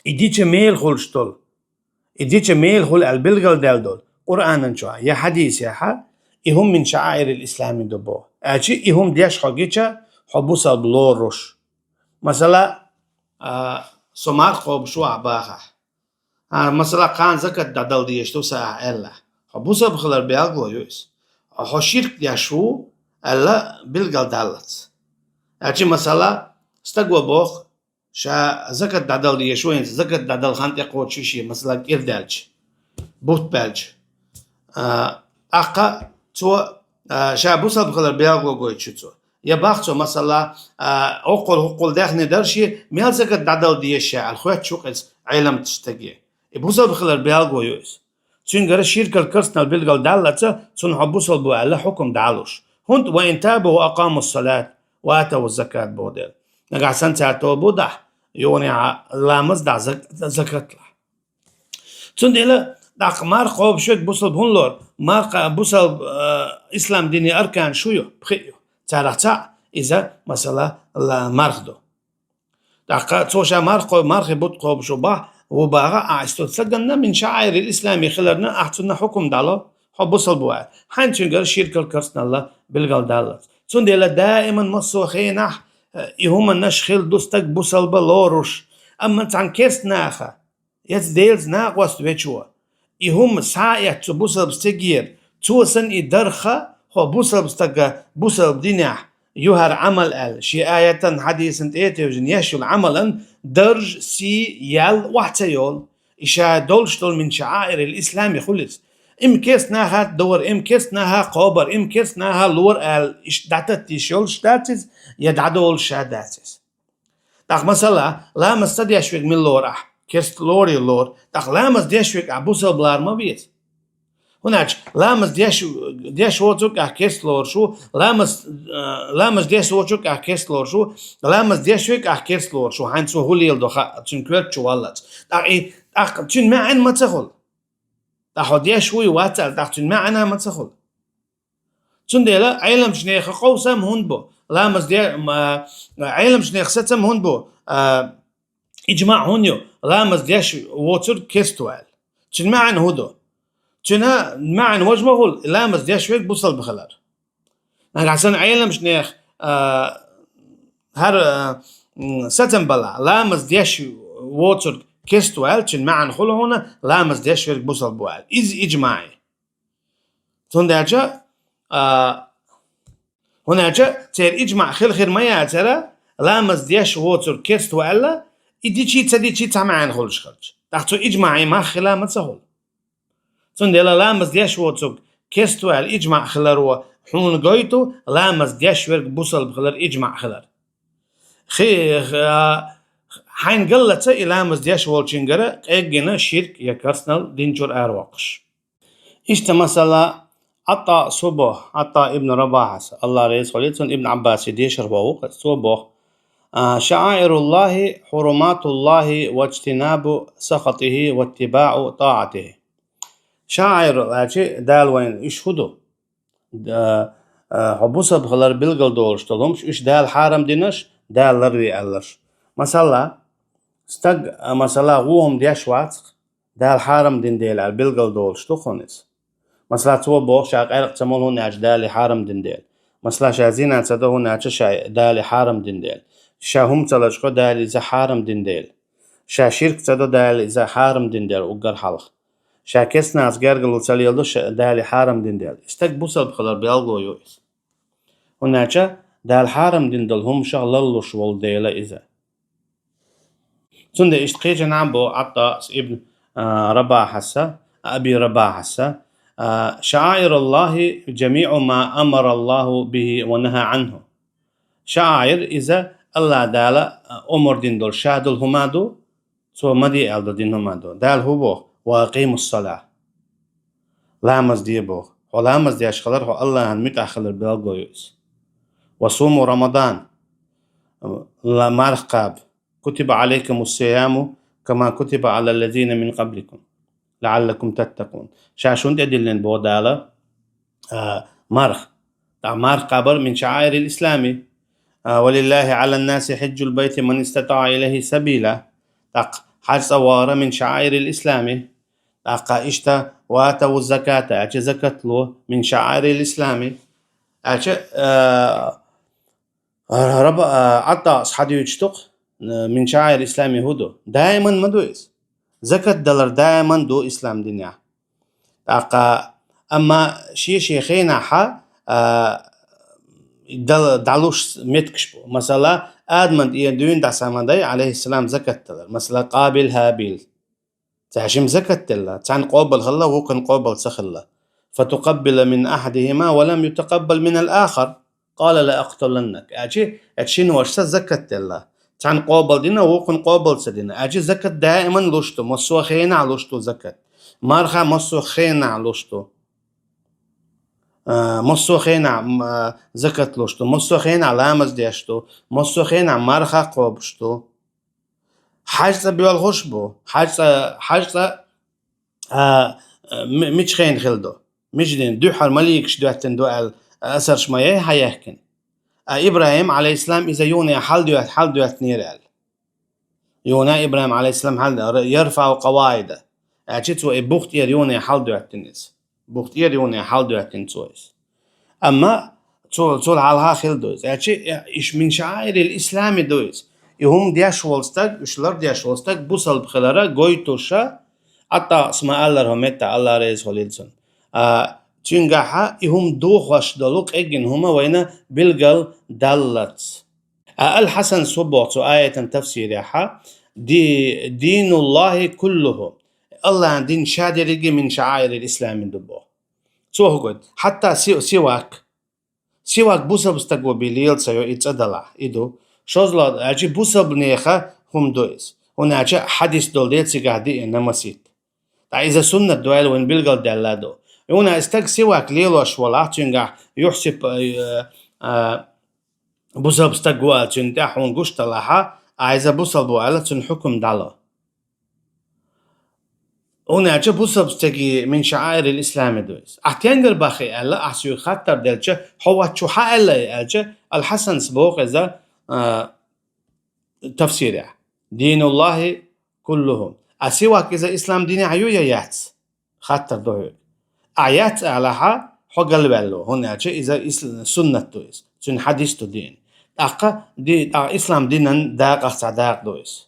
и дича мел хуьлуш долу. И дича мел хуьлу аьлла билгалдаьлла долу Къуръанан чохь я хьадисехь, и хӀума мин шаӀаирил ислами ду боху. Аьлча и хӀума деш хьо гича, хьо бусалба лоруш. Масала, а, со марха кхобуш ву ахь бахахь. А, масала, кхана закат дӀадала дезаш ду сан ахь аьлла. Хьо бусалба хилар билгало ю иза. Хьо ширк деш ву аьлла билгалдаллалц. Аьлча, масала, стага боху, ша закат дӀадала дезаш ву, хӀинца закат дӀадала хан тӀекхочуш ю шен, масала, кӀира даьлча, бутт баьлча. А, тӀаккха цо, а, ша бусалба хилар билгало гойтуш ю цо. Я бах цо, масала, а, оккхул-хӀоккхул даьхни дара шен, мел закат дӀадала дезаш ша аьлла, хоьттуш ву-кх иза Ӏеламчу стаге. И бусалба хилар билгало ю иза. Цуьнгара ширкал карснал билгалдаллалц, цунна хьо бусалба ву аьлла хьукам дӀалуш. ХӀунда وإن تابوا وأقاموا الصلاة وآتوا الزكاة боху дела. Нагахь санна цара тоба ду ахь, юханехьа ламаз дахь, зак-, закат лахь. Цундела, тӀаккха марха кхобуш верг бусалба хӀунда лору? Марха бусалба, а, ислам динан арканаш ю, пхиъ ю. Царах цхьаъ иза, масала, ла-, марха ду. ТӀаккха цо ша марха кхо-, мархи бутт кхобуш ву бах-, ву бахахь, а, иза ца ганна, мин шаӀаирил ислами хиларна, ахь цунна хьукам дӀало, хьо бусалба ву аьлла. Хьайна цуьнгара ширкал карсналла билгалдаллалц. Цундела даиман массо а хенахь, э, и хӀуманаш хилла ду стаг бусалба лоруш. Амма цхьана керста наха, яц Делаца накъост вечо, и хӀума схьа а эцна цу бусалбас ца гера, цо санна и дарх, хьо бусалба стага бусалба динехь ю хӀара Ӏамал аьлла, шен аятан, хьадисан тӀе а тевжина еш йолу Ӏамалан дарж, сий, ял охьа ца йолу. И ша долуш долу мин шаӀаирил ислами хуьлу иза. Имма керста наха дора, имма керста наха кхобара, имма керста наха лора аьлла, иштта дӀататтийш йолуш дац иза, я дӀадолуш ша дац иза. ТӀаккха, масала, ламаз ца деш верг мила лору ахь? Керста лорий лору. ТӀаккха ламаз деш верг ахь бусалба лара ма веза. ХӀунда аьлча ламаз деш, деш воцург ахь керста лоруш ву, ламаз, а, ламаз деш воцург ахь керста лоруш ву, ламаз деш верг ахь керста лоруш ву, хьайна цо хӀун леладо хаьа, цуьнан коьрта чу валлалц. ТӀаккха и, тӀаккха цуьнан маьӀна ма ца хуьлу. ТӀаккха хьо деш вуй, вац аьлла, тӀаккха цуьнан маьӀна ма ца хуьлу. Цундела Ӏеламчу нехан къовсам хӀунда бу? Ламаз де-, ма, Ӏеламчу нехан сацам хӀунда бу? А, иджмаъ хӀунда ю? Ламаз деш воцург керста ву аьлла. Цуьнан маьӀна хӀун ду? Цуьнан маьӀна важа ма хуьлу, ламаз деш верг бусалба хилар. Нагахь санна Ӏеламчу нехан, а, хӀара, а, м, сацам балахь, ламаз деш воцург керста ву аьлла, цуьнан маьӀна хуьлу хьуна, ламаз деш верг бусалба ву аьлла. Иза иджмаъ ю. Цундела, а, хӀунда аьлча церан иджмаъ хила хир ма яцара, ламаз деш воцург керста ву аьлла, и дичий ца дичий цхьа маьӀна хуьлуш хилча. ТӀаккха цу иджмаъан мах хила ма ца хуьлу. Цундела ламаз деш воцург керста ву аьлла иджмаъ хиларо хьуна гойту, ламаз деш верг бусалба хилар иджмаъ хилар. Хи-, ха-, хьайна галлаца и ламаз деш волчуьнгара къеггина ширк я карснал дин чуьра аравоккхуш. Иштта масала, Ӏатта цо боху, Ӏатта ибн Рабахьас, Аллах реза хуьлийла цунна, Ибн Ӏаббаси дешархо ву-кх, цо боху: а, «ШаӀаируллахи хьуруматуллахи ваджтинабу сахатихи ваттибаъу тӀаатихи». ШаӀаир аьлча, Дала вайна уьш хӀун ду? Да, а, хьо бусалба хилар билгалдолуш долу хӀумаш, уьш Дала хьарам динарш, Дала ларве аьлларш. Масала, стаг, а, масала, вон хӀума деш вац-кх, Дала хьарам дина дела аьлла билгалдолуш ду хьуна иза. Масала, цо боху, ша къаьркъа ца молу, хӀунда аьлча Дала хьарам дина дела. Масала, ша зина ца до, хӀунда аьлча ша Дала хьарам дина дела. Ша хӀума ца лачкъо, Дала иза хьарам дина дела. Ша ширк ца до, Дала иза хьарам дина дела уггар хьалха. Ша керстанаца гергарло ца леладо, ша Дала хьарам дина дела. И стаг бусалба хилар билгало ю иза. ХӀунда аьлча Дала хьарам дина долу хӀуманашах ларлуш волу дела иза. Цундела иштта кхечанхьа боху Ӏатта ибн, а, Рабахьаса, Аби Рабахьаса, а, «ШаӀаируллахи жамиъу ма амараллаху бихи ва наха Ӏанху». ШаӀаир иза Аллах Дала, а, омар дина долу ша долу хӀума ду, цо ма де аьлла долу дина хӀума ду. Дала хӀун боху? «Ва акъимуссала». Ламаз де боху. Хьо ламаз деш хилар хьо Аллахьан муьтӀахь хилар белгало ю иза. وصوموا رمضان, ла-, марха кхаба. كتب عليكم الصيام كما كتب على الذين من قبلكم لعلكم تتقون. Ша шуна тӀедиллина боху Дала, а, марха. ТӀаккха марха кхабар من شعائر الإسلام. А, ولله على الناس حج البيت من استطاع إليه سبيلا. ТӀаккха хьаьж цӀа вахар من شعائر الإسلام. ТӀаккха иштта وآتوا الزكاة, аьлча закат ло من شعائر الإسلام. Аьлча, а, Раба-, а, ӀатӀас хьадуьйцуш ду-кх, а, من شعائر الإسلام хӀун ду. Даиман ма ду иза. Закат далар даиман ду ислам динехь. ТӀаккха, амма шен-шен хенахь, а, дал-, дӀалуш меттигаш бу. Масала, Адаман тӀера дуьйна дӀа сан ма дай, Ӏалайхиссалам, закат далар. Масала, Къабил, ХӀабил. Цаьршимма закат делла, цхьанна къобал хилла, вукхунна къобал ца хилла. فتقبل من أحدهما ولم يتقبل من الآخر قال لأقتلنك. Аьлча, оцу шина вашас закат делла. Цхьанна къобал дина, вукхунна къобал ца дина. Аьлча, закат даиман луш ду, массо а хенахь луш ду закат. Марха массо а хенахь луш ду. А, массо а хенахь, м, а, закат луш ду, массо а хенахь ламаз деш ду, массо а хенахь марха кхобуш ду. Хьаьж цӀа боьлхуш бу. Хьаьж цӀа, хьаьж цӀа, а, ми-, мича хенахь хилла ду? Мича дийнахь? Дуьххьара маликаш доьттина ду аьлла, асарш ма яй хьан яхкина? А ИбрахӀим, Ӏалайхиссалам, иза юханехьа хьалдоьт-, хьалдоьттинера аьлла. Юханехьа ИбрахӀим, Ӏалайхиссалам, хьал-, يرفع القواعد. Аьлча цо и бух тӀера юханехьа хьалдоьттина иза. Бух тӀера юханехьа хьалдоьттина цо иза. Амма цо-, цул хьалха хилла ду иза. Аьлча, иш من شعائر الإسلام ду иза. И хӀума деш волу стаг, уьш лардеш волу стаг бусалба хилар гойтуш, ӀатӀас ма-аллара хӀун меттахь, Алла реза хуьлийла цунна. А, цуьнгахьа и хӀума дохош долу къеггина хӀума вайна билгал даллалц. А Ал-Хьасанс хӀун боху цу аятан тафсирехьа: «Ди-, دين الله كله». Аллахьан дин ша дерриге من شعائر الإسلام ду боху. Цо хӀун гойту? Хьатта си-, сивак. Сивак бусалба стаго бен лела ца йо, и цӀа далахь, и ду. ШозлагӀа, аьлча бусалбанеха хӀума ду иза. ХӀунда аьлча хьадис долу де цигахь диъна масийтта. Ткъа иза суннат ду аьлла вайн билгалдаьлла ду. Юна и стаг сивак лелош валахь, цуьнгахь юьхьсип-, а, а, бусалба стаг ву аьлла, цуьнан тӀехь хьуна гуш далахьа, а иза бусалба ву аьлла, цуьнан хьукум дӀало. ХӀунда аьлча бусалба стеган من شعائر الإسلام ду иза. Ахь тенгар баххий аьлла, ахь соьга хаттар делча, хьо вац чу хьан аьлла и аьлча, Ал-Хьасанс боху иза, а, тафсирехь: «دين الله كله». А сивак иза ислам динехь ю я яц? Хаттар ду хьоьга. Ахь яц алахьа, хьо галваьлла ву, хӀунда аьлча иза ис-, суннат ду иза. Цуьнан хьадис ду диъна. ТӀаккха ди-, тӀаккха ислам динан дакъах цхьа дакъа ду иза.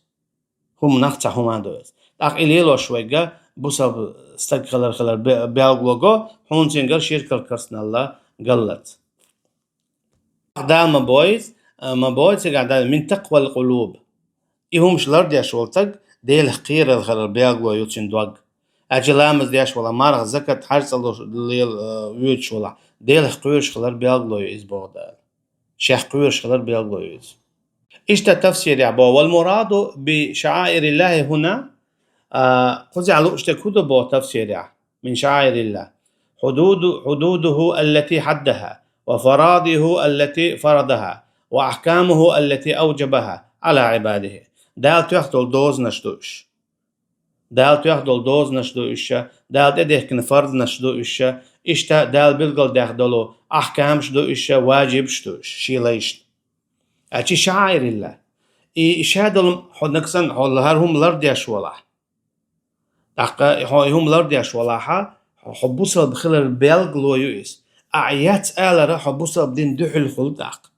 ХӀуманах цхьа хӀума ду иза. ТӀаккха и лелош вайга бусалба стаг хилар хилар бе-, белгало го, хьуна цуьнгара ширкал карсаналла галлалц. Дала ма бойза, а, ма бойза цигахь Дала من تقوى القلوب. И хӀумаш лардеш волу стаг Делах кхерар хилар белгало ю цуьнан дог. Аьлча ламаз деш вала, марха, закат, хьаьж цӀа луш, лел-, а, воьдуш вала, Делах кхоьруш хилар белгало ю иза боху Дала. Шех кхоьруш хилар белгало ю иза. Иштта тафсирехь боху: «والمراد بشعائر الله هنا», а, кхузахь лууш дерг хӀун ду боху тафсирехь? من شعائر الله. حدود، حدوده التي حدها، وفرائضه التي فرضها، وأحكامه التي أوجبها على عباده. Дала тоьхна долу дозанаш ду уьш. Дала тоьхна долу дозанаш ду уьш, Дала тӀедехкина фарзанаш ду уьш, иштта Дала билгалдаьхна долу ахкамаш ду уьш, важибаш ду уьш, шен лайшна. Аьлча шаӀаирилла. И ша долу хьо нагахь санна, хьо хӀара хӀума лардеш валахь. ТӀаккха хьо и хӀума лардеш валахьа, хьо бусалба хилар белгало ю иза. Ахь яц алара, хьо бусалба дин дуьхьал хуьлу тӀаккха.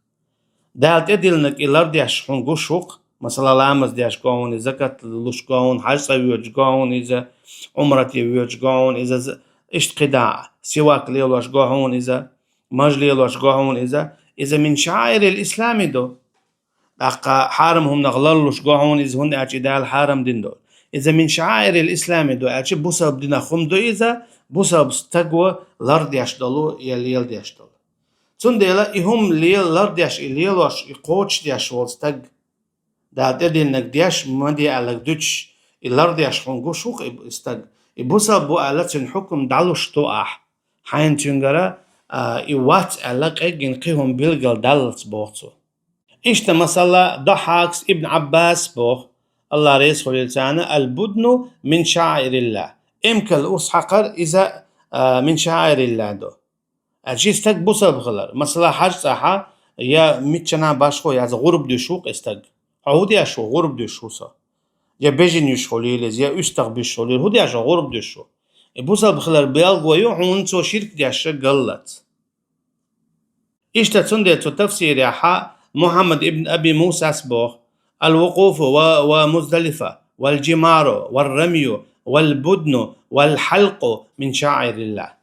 Дала тӀедиллинарг и лардеш хьуна гуш ву-кх, масала, ламаз деш го хьуна иза, закат луш го хьуна, хьаьж цӀа воьдуш го хьуна иза, Ӏумрате воьдуш го хьуна иза, з-, иштта кхидӀа, сивак лелош го хьуна иза, маж лелош го хьуна иза, иза мин шаӀаирил ислами ду. ТӀаккха хьарам хӀуманах ларлуш го хьуна иза, хӀунда аьлча и Дала хьарам дина ду. Иза мин шаӀаирил ислами ду, аьлча бусалба динах хӀума ду иза, бусалба стаго лардеш долу я леладеш долу. Цундела и хӀума лела-, лардеш, и лелош, и кхочушдеш волу стаг, Дала тӀедиллинарг деш, ма де аьлларг дуьтуш, и лардеш хьуна гуш ву-кх и стаг, и бусалба ву аьлла, цуьнан хьукум дӀалуш ду ахь. Хьайна цуьнгара, а, и вац аьлла, къеггина кхин хӀума билгал даллац боху цо. Иштта, масала, Дахьакс, Ибн Ӏаббас боху, Алла реза хуьлийла царна: «Аль-будну мин шаӀирилла». Эмкал урс хьакхар иза, а, мин шаӀирилла ду. Аьлча и стаг бусалба хилар. Масала, хьаж цӀахьа я миччанхьа башхо яц, гӀурба дуьш ву-кх и стаг. Хьо хӀун деш ву, гӀурба дуьш ву со? Я бежан юьш хуьлийла иза, я уьстагӀ буьш хуьлийла. ХӀун деш ву, гӀурба дуьш ву? И бусалба хилар белго ю, хьуна цо ширк деш галлац. Иштта цундела цу тафсирехь Мухьаммад ибн Аби Мусас боху: «Аль-вукъуфу ва, ва Муздалифа, валь-джимару, валь-рамю, валь-будну, валь-хьалкъу мин шаӀирилла».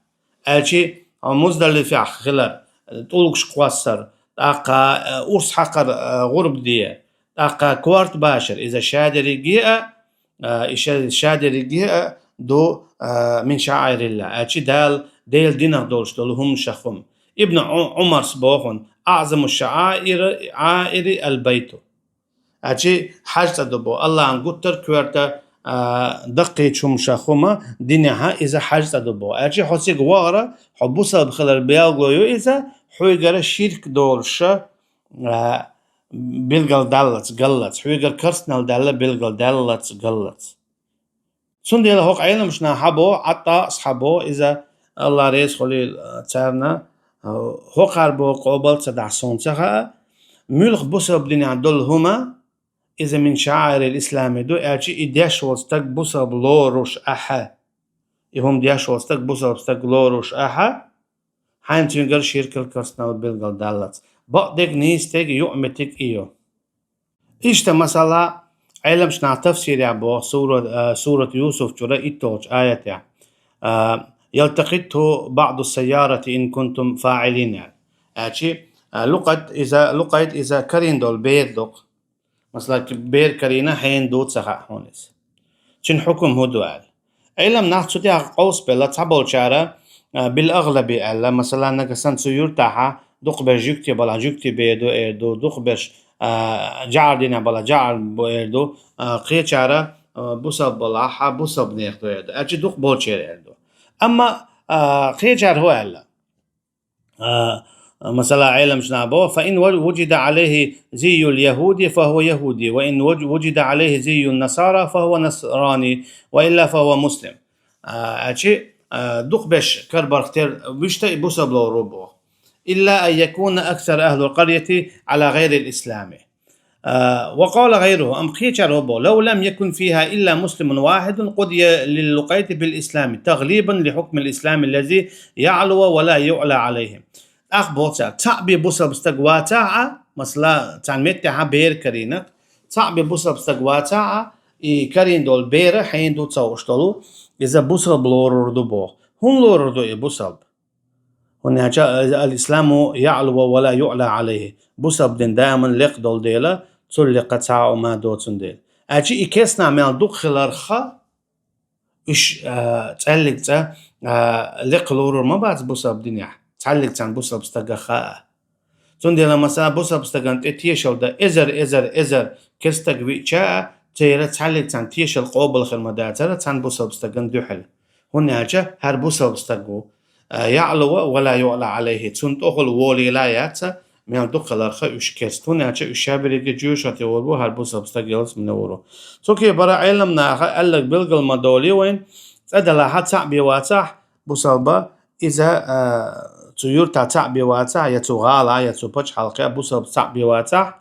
Аьлча, Муздалифехь хилар, тӀулгаш кхоссар, тӀаккха, э, урс хьакхар, э, гӀурба де, тӀаккха корта башар, иза шадерриге а, а, и ша-, шадерриге а ду, а, мин шаӀирилла. Аьлча Дала, Делан динах долуш долу хӀума шахума. Ибн Ӏу-, Ӏумарс боху: «АӀзаму шаӀаири, аири аль-байту». Аьлча хьаж цӀа ду боху. Аллахьан гуттар а коьрта, а, даккхийчу хӀума шахума динехьа иза хьаж цӀа ду боху. Аьлча хьо цига вахара, хьо бусалба хилар белго ю иза, хьуьйгара ширк долуша, а, билгал даллац, галлац. Хьуьйгара карснал даьлла билгал даллац, галлац. Цундела хӀокху Ӏеламчу наха хьабо, Ӏатта асхьабо, иза, Алла реза хуьлийла царна, а, хӀокхара боху къобал ца дахь суна ца хаьа, муьлха бусалба динехь долу хӀума, иза мин шаӀаирил ислами ду, аьлча и деш волу стаг бусалба лоруш ахьа. И хӀума деш волу стаг бусалба стаг лоруш ахьа, хьайна цуьнгара ширкал карснал билгал даллац. Бакъдерг, нийсдерг, юкъаметтиг и ю. Иштта, масала, Ӏеламчу наха тафсирехь боху сура-, а, сурат Юсуф чуьра итталгӀачу аятехь: а, «Ялтакъитту баъду сайярати ин кунтум фаӀилин», аьлла. Аьлча, а, лукъайт иза, лукъайт иза карийна долу бер ду-кх. Масала, бер карийна хьенан ду ца хаьа хьуна иза. Цуьнан хьукам хӀун ду аьлла. Ӏилам нах цу тӀехь къовсабелла, цхьаболчара, а, бил агълаби аьлла, масала, нагахь санна цу юьртахьа дукхахберш жуьгти балахь, жуьгти бер ду эр ду, дукхахберш, а, жӀар динехь балахь, жӀар бу эр ду, а, кхечара, а, бусалба балахь, бусалба нехан ду эр ду. Аьлча дукхахболчеран эр ду. Амма, а, кхечара хӀун аьлла? А, масала, Ӏеламчу наха боху: «Фа ин вуж-, вуджида Ӏалайхи зийюл яхуди, фа хӀува яхуди, ва ин вуж-, вуджида Ӏалайхи зийюн насара, фа хӀува насрани, ва илла фа хӀува муслим». А, аьлча, а, дукхахберш карабарх тера вуьшта и бусалба лорур бу боху. «Илла ан якуна аксару ахлил къарйати Ӏала гӀайрил ислами». А, ва къала гӀайруху, амма кхечара хӀун боху: «Лав лам якун фиха илла муслимун вахидун, къудия лил лукъайти бил ислами, тагълибан ли хьукмил ислами лази яӀлу ва ла юӀла Ӏалайхи». ТӀаккха боху цара, цхьаъ бен бусалба стаг вацахь а, масала, царна меттехьа бер карийна, цхьаъ бен бусалба стаг вацахь а, и карийна долу бер хьенан ду ца хууш долу, иза бусалба лорур ду боху. ХӀунда лорур ду и бусалба? ХӀунда аьлча, ал-исламу яӀлу ва ла юӀла Ӏалайхи. Бусалба дин даиман лекха долу дела, цул лекха цхьа а хӀума доцун дела. Аьлча и керстанаш мел дукха хиларх, уьш, а, цхьаьллиг цӀа, а, лекха лорур ма бац бусалба динехь, цхьаьллиг царна бусалба стагах а. Цундела, масала, бусалба стагана тӀе тешал дан эзар, эзар, эзар керстаг виъча а, церан цхьаьллиг царна тешал къобал хир ма дацара цхьана бусалба стагана дуьхьал. ХӀунда аьлча хӀара бусалба стаг ву, а, яӀлу ва ла юӀла Ӏалайхи, цунна тӀехула волийла яц, мел дукха хиларх уьш керста. ХӀунда аьлча уьш шаберриге жоьжахате вур бу, хӀара бусалба стаг ялсамане вур ву. Цу кепара Ӏеламнаха аьлларг билгал ма долий вайн, цӀа далахь а, цхьаъ бен вацахь бусалба, иза, а, цу юьртахь цхьаъ бен вацахь, я цу гӀалахь, я цу пачхьалкхехь бусалба цхьаъ бен вацахь,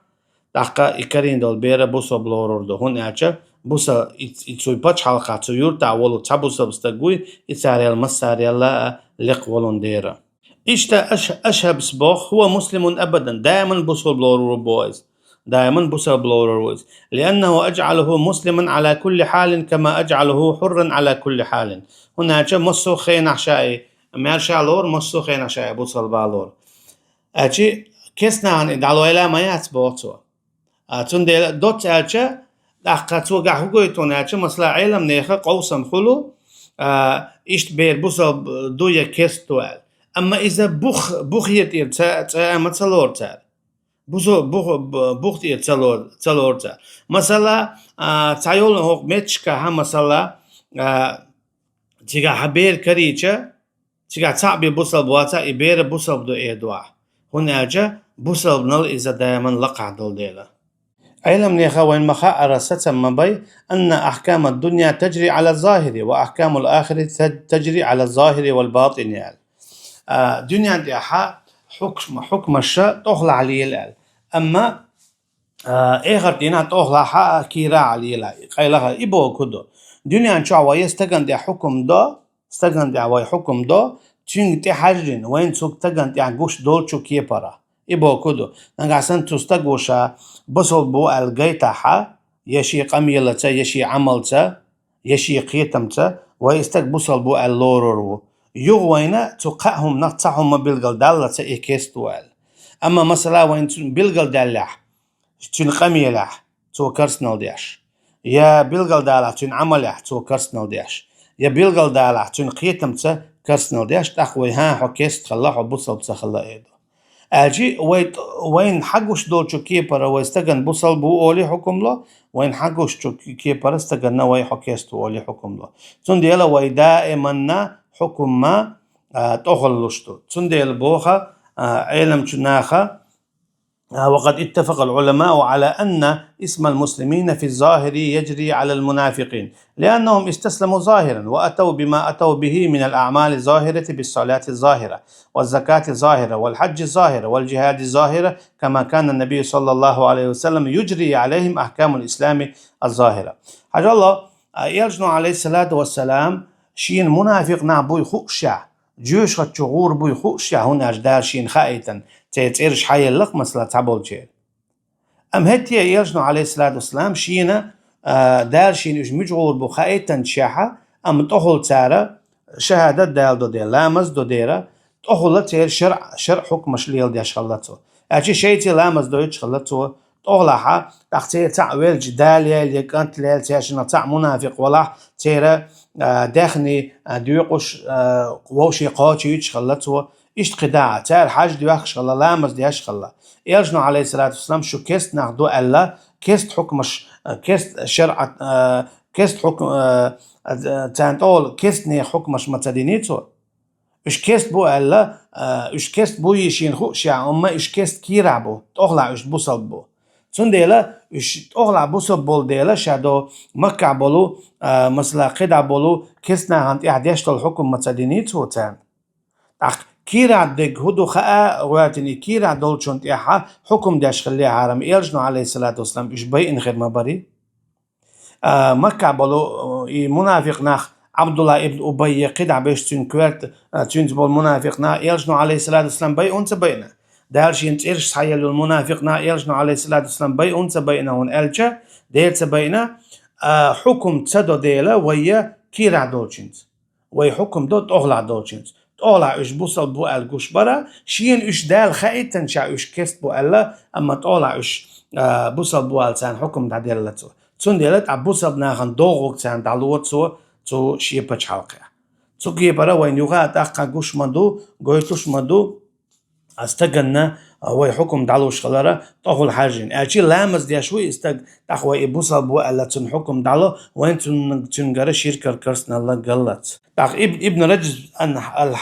тӀаккха и карийна долу бер бусалба лорур ду. ХӀунда аьлча буса-, и, и цу пачхьалкхехь, цу юьртахь волу цхьа бусалба стаг вуй, и царел массарел а лекха волун дера. Иштта Аш-, Ашхьабс боху: «ХӀува муслимун абадан», даиман бусалба лорур бу иза. Даиман бусалба лорур ву иза. «Лианнаху аджӀалуху муслиман Ӏала кулли хьалин, кама аджӀалуху хьурран Ӏала кулли хьалин». ХӀунда аьлча массо а хенахь ша и маьрша лору, массо а хенахь ша и бусалба лору. Аьлча керстанашна и дӀалойла ма яц боху цо. А, цундела доцца аьлча, тӀаккха цо гахь хӀу гойту аьлча, масала, Ӏеламнехан къовсам хуьлу, а, иштта бер бусалба ду я керста ду аьлла. Амма иза бух, бухе тӀера ца, цӀа а ма ца лору цара. Бусо-, бух-, бу-, бух тӀера ца лор-, ца лору цара. Масала, а, цхьа йолу хӀокху метташкахь, масала, а, цигахь бер карийча, Цигахь цхьаъ бен бусалба вацахь, и бер бусалба ду эр ду ахь. ХӀунда аьлча бусалбанал иза даиман лакхахь долу дела. Ӏеламнеха вайн ма хаъара сацам ма бай, أن أحكام الدنيا تجري على الظاهر وأحكام الآخرة تج-، تجري على الظاهر والباطن аьлла. А, дуьнен тӀехь хьукм-, хьукмаш тӀохлахь лела аьлла. Амма, а, эхарт дийнахь тӀохлахь а, кийрахь а лела, къайлаха и боху ду. Дуьнен чохь вай стагана тӀехь хьукм до, стагана тӀехь вай хьукм до, цуьнга тӀехьаьжжина, вайн цу стагана тӀехь гуш долчу кепара. И боху ду. Нагахь санна цу стаго ша бусалба ву аьлла гайтахь, я шен къамелаца, я шен Ӏамалца, я шен кхетамца, вай и стаг бусалба ву аьлла лорур ву. Юха вайна цу кхаа хӀуманах цхьа хӀума билгалдаллалца и кест ву аьлла. Амма, масала, вайна цуьнан билгалдаьллехь, цуьнан къамелехь цо керстанал деш, я билгалдалахь цуьнан Ӏамалехь цо керстанал деш, я билгалдалахь цуьнан кхетамца керстанал деш, тӀаккха вай: «ХӀан, хьо кест хилла, хьо бусалба ца хилла», — эр ду. Аьлча вай, вайна хьагуш долчу кепара вай стагана бусалба ву олий хьукм ло, вайна хьагуш чу кепара стагана вай хьо кест ву олий хьукм ло. Цундела вай даиманна хьукмма, а, тӀохула луш ду. Цундела боху, а, Ӏеламчу наха, وقد اتفق العلماء على أن اسم المسلمين في الظاهر يجري على المنافقين، لأنهم استسلموا ظاهرا وأتوا بما أتوا به من الأعمال الظاهرة بالصلاة الظاهرة والزكاة الظاهرة والحج الظاهرة والجهاد الظاهرة، كما كان النبي صلى الله عليه وسلم يجري عليهم أحكام الإسلام الظاهرة. Хьажал, а, Элчано, عليه الصلاة والسلام, шена мунафикъ нах буй хууш, жоьжахати чу гӀур буй хууш, хӀунда аьлча Дала шена хаийтина, церан цӀераш хьаелларх, масала, цхьаболчеран. Амма хӀетте а Элчано, عليه الصلاة والسلام, шена, а, Дала шена уьш муьлха гӀур бу хаийтинчехьа, амма тӀохула цара шахӀадат даладо дела, ламаз до дела, тӀохула церан шарӀ, шарӀ хьукмаш леладеш хилла цо. Аьлча шайца ламаз дойтуш хилла цо, тӀохулахь, тӀаккха церан цхьаъ велча, да лелла я кӀант лелла, цаьршиннах цхьаъ мунафикъ валахь, церан, а, даьхни, а, доькъуш, а, вовшийн кхочуьйтуш хилла цо. Иштта кхидӀа а, цара хьаж доьхкуш хилла, ламаз деш хилла. Элчано, عليه الصلاة والسلام, шу кест нах ду аьлла, кест хьукмаш, а, кест шарӀат, а, кест хьукм, а, а, царна тӀехула кестнех хьукмаш ма ца диний цо. Уьш кест бу аьлла, а, уьш кест буй шена хууш, амма уьш кест кийрахь бу, тӀохулахь уьш бусалба бу. Цундела уьш тӀохулахь бусалба болу дела, ша до Маккахь болу, а, масала, кхидӀа болу кест нахана тӀехь деш долу хьукм ма ца диний цо царна. ТӀаккха кийрахь дерг хӀун ду хаа гӀоьртина, и кийрахь долчунна тӀехь хьукм деш хилла хьарам, Элчано, عليه الصلاة والسلام, уьш байина хир ма барий. А, Маккахь болу, и мунафикъ нах, Ӏабдулла ибн Убай, кхидӀа берш цуьнан коьрта, а, цуьнца болу мунафикъ нах Элчано, عليه الصلاة والسلام, байина ца байина. Дала шена цӀераш схьаелла йолу мунафикъ нах Элчано, عليه الصلاة والسلام, байина ца байина, хӀунда аьлча, дера ца байина, а, хьукм ца до дела вай кийрахь долчуьнца. Вай хьукм до тӀохулахь долчуьнца. ТӀохулахь уьш бусалба бу аьлла гуш бара, шена уьш Дала хаийтинчехь уьш кест бу аьлла, амма тӀохулахь уьш, а, бусалба бу аьлла царна хьукм дӀаделла цо. Цундела тӀаккха бусалба нахана догӀург царна дӀало цо цу шен пачхьалкхехь. Цу кепара вайна юха а тӀаккха гуш ма ду, гойтуш ма ду, а, стаганна, а, вай хьукм дӀалуш хилара тӀохула хьаьжжина. Аьлча ламаз деш ву и стаг, тӀаккха вай и бусалба ву аьлла цунна хьукм дӀало, вайн цунна, цуьнгара ширкал карсналла галлац. ТӀаккха Иб-, Ибн Раджаб ан-, ал-,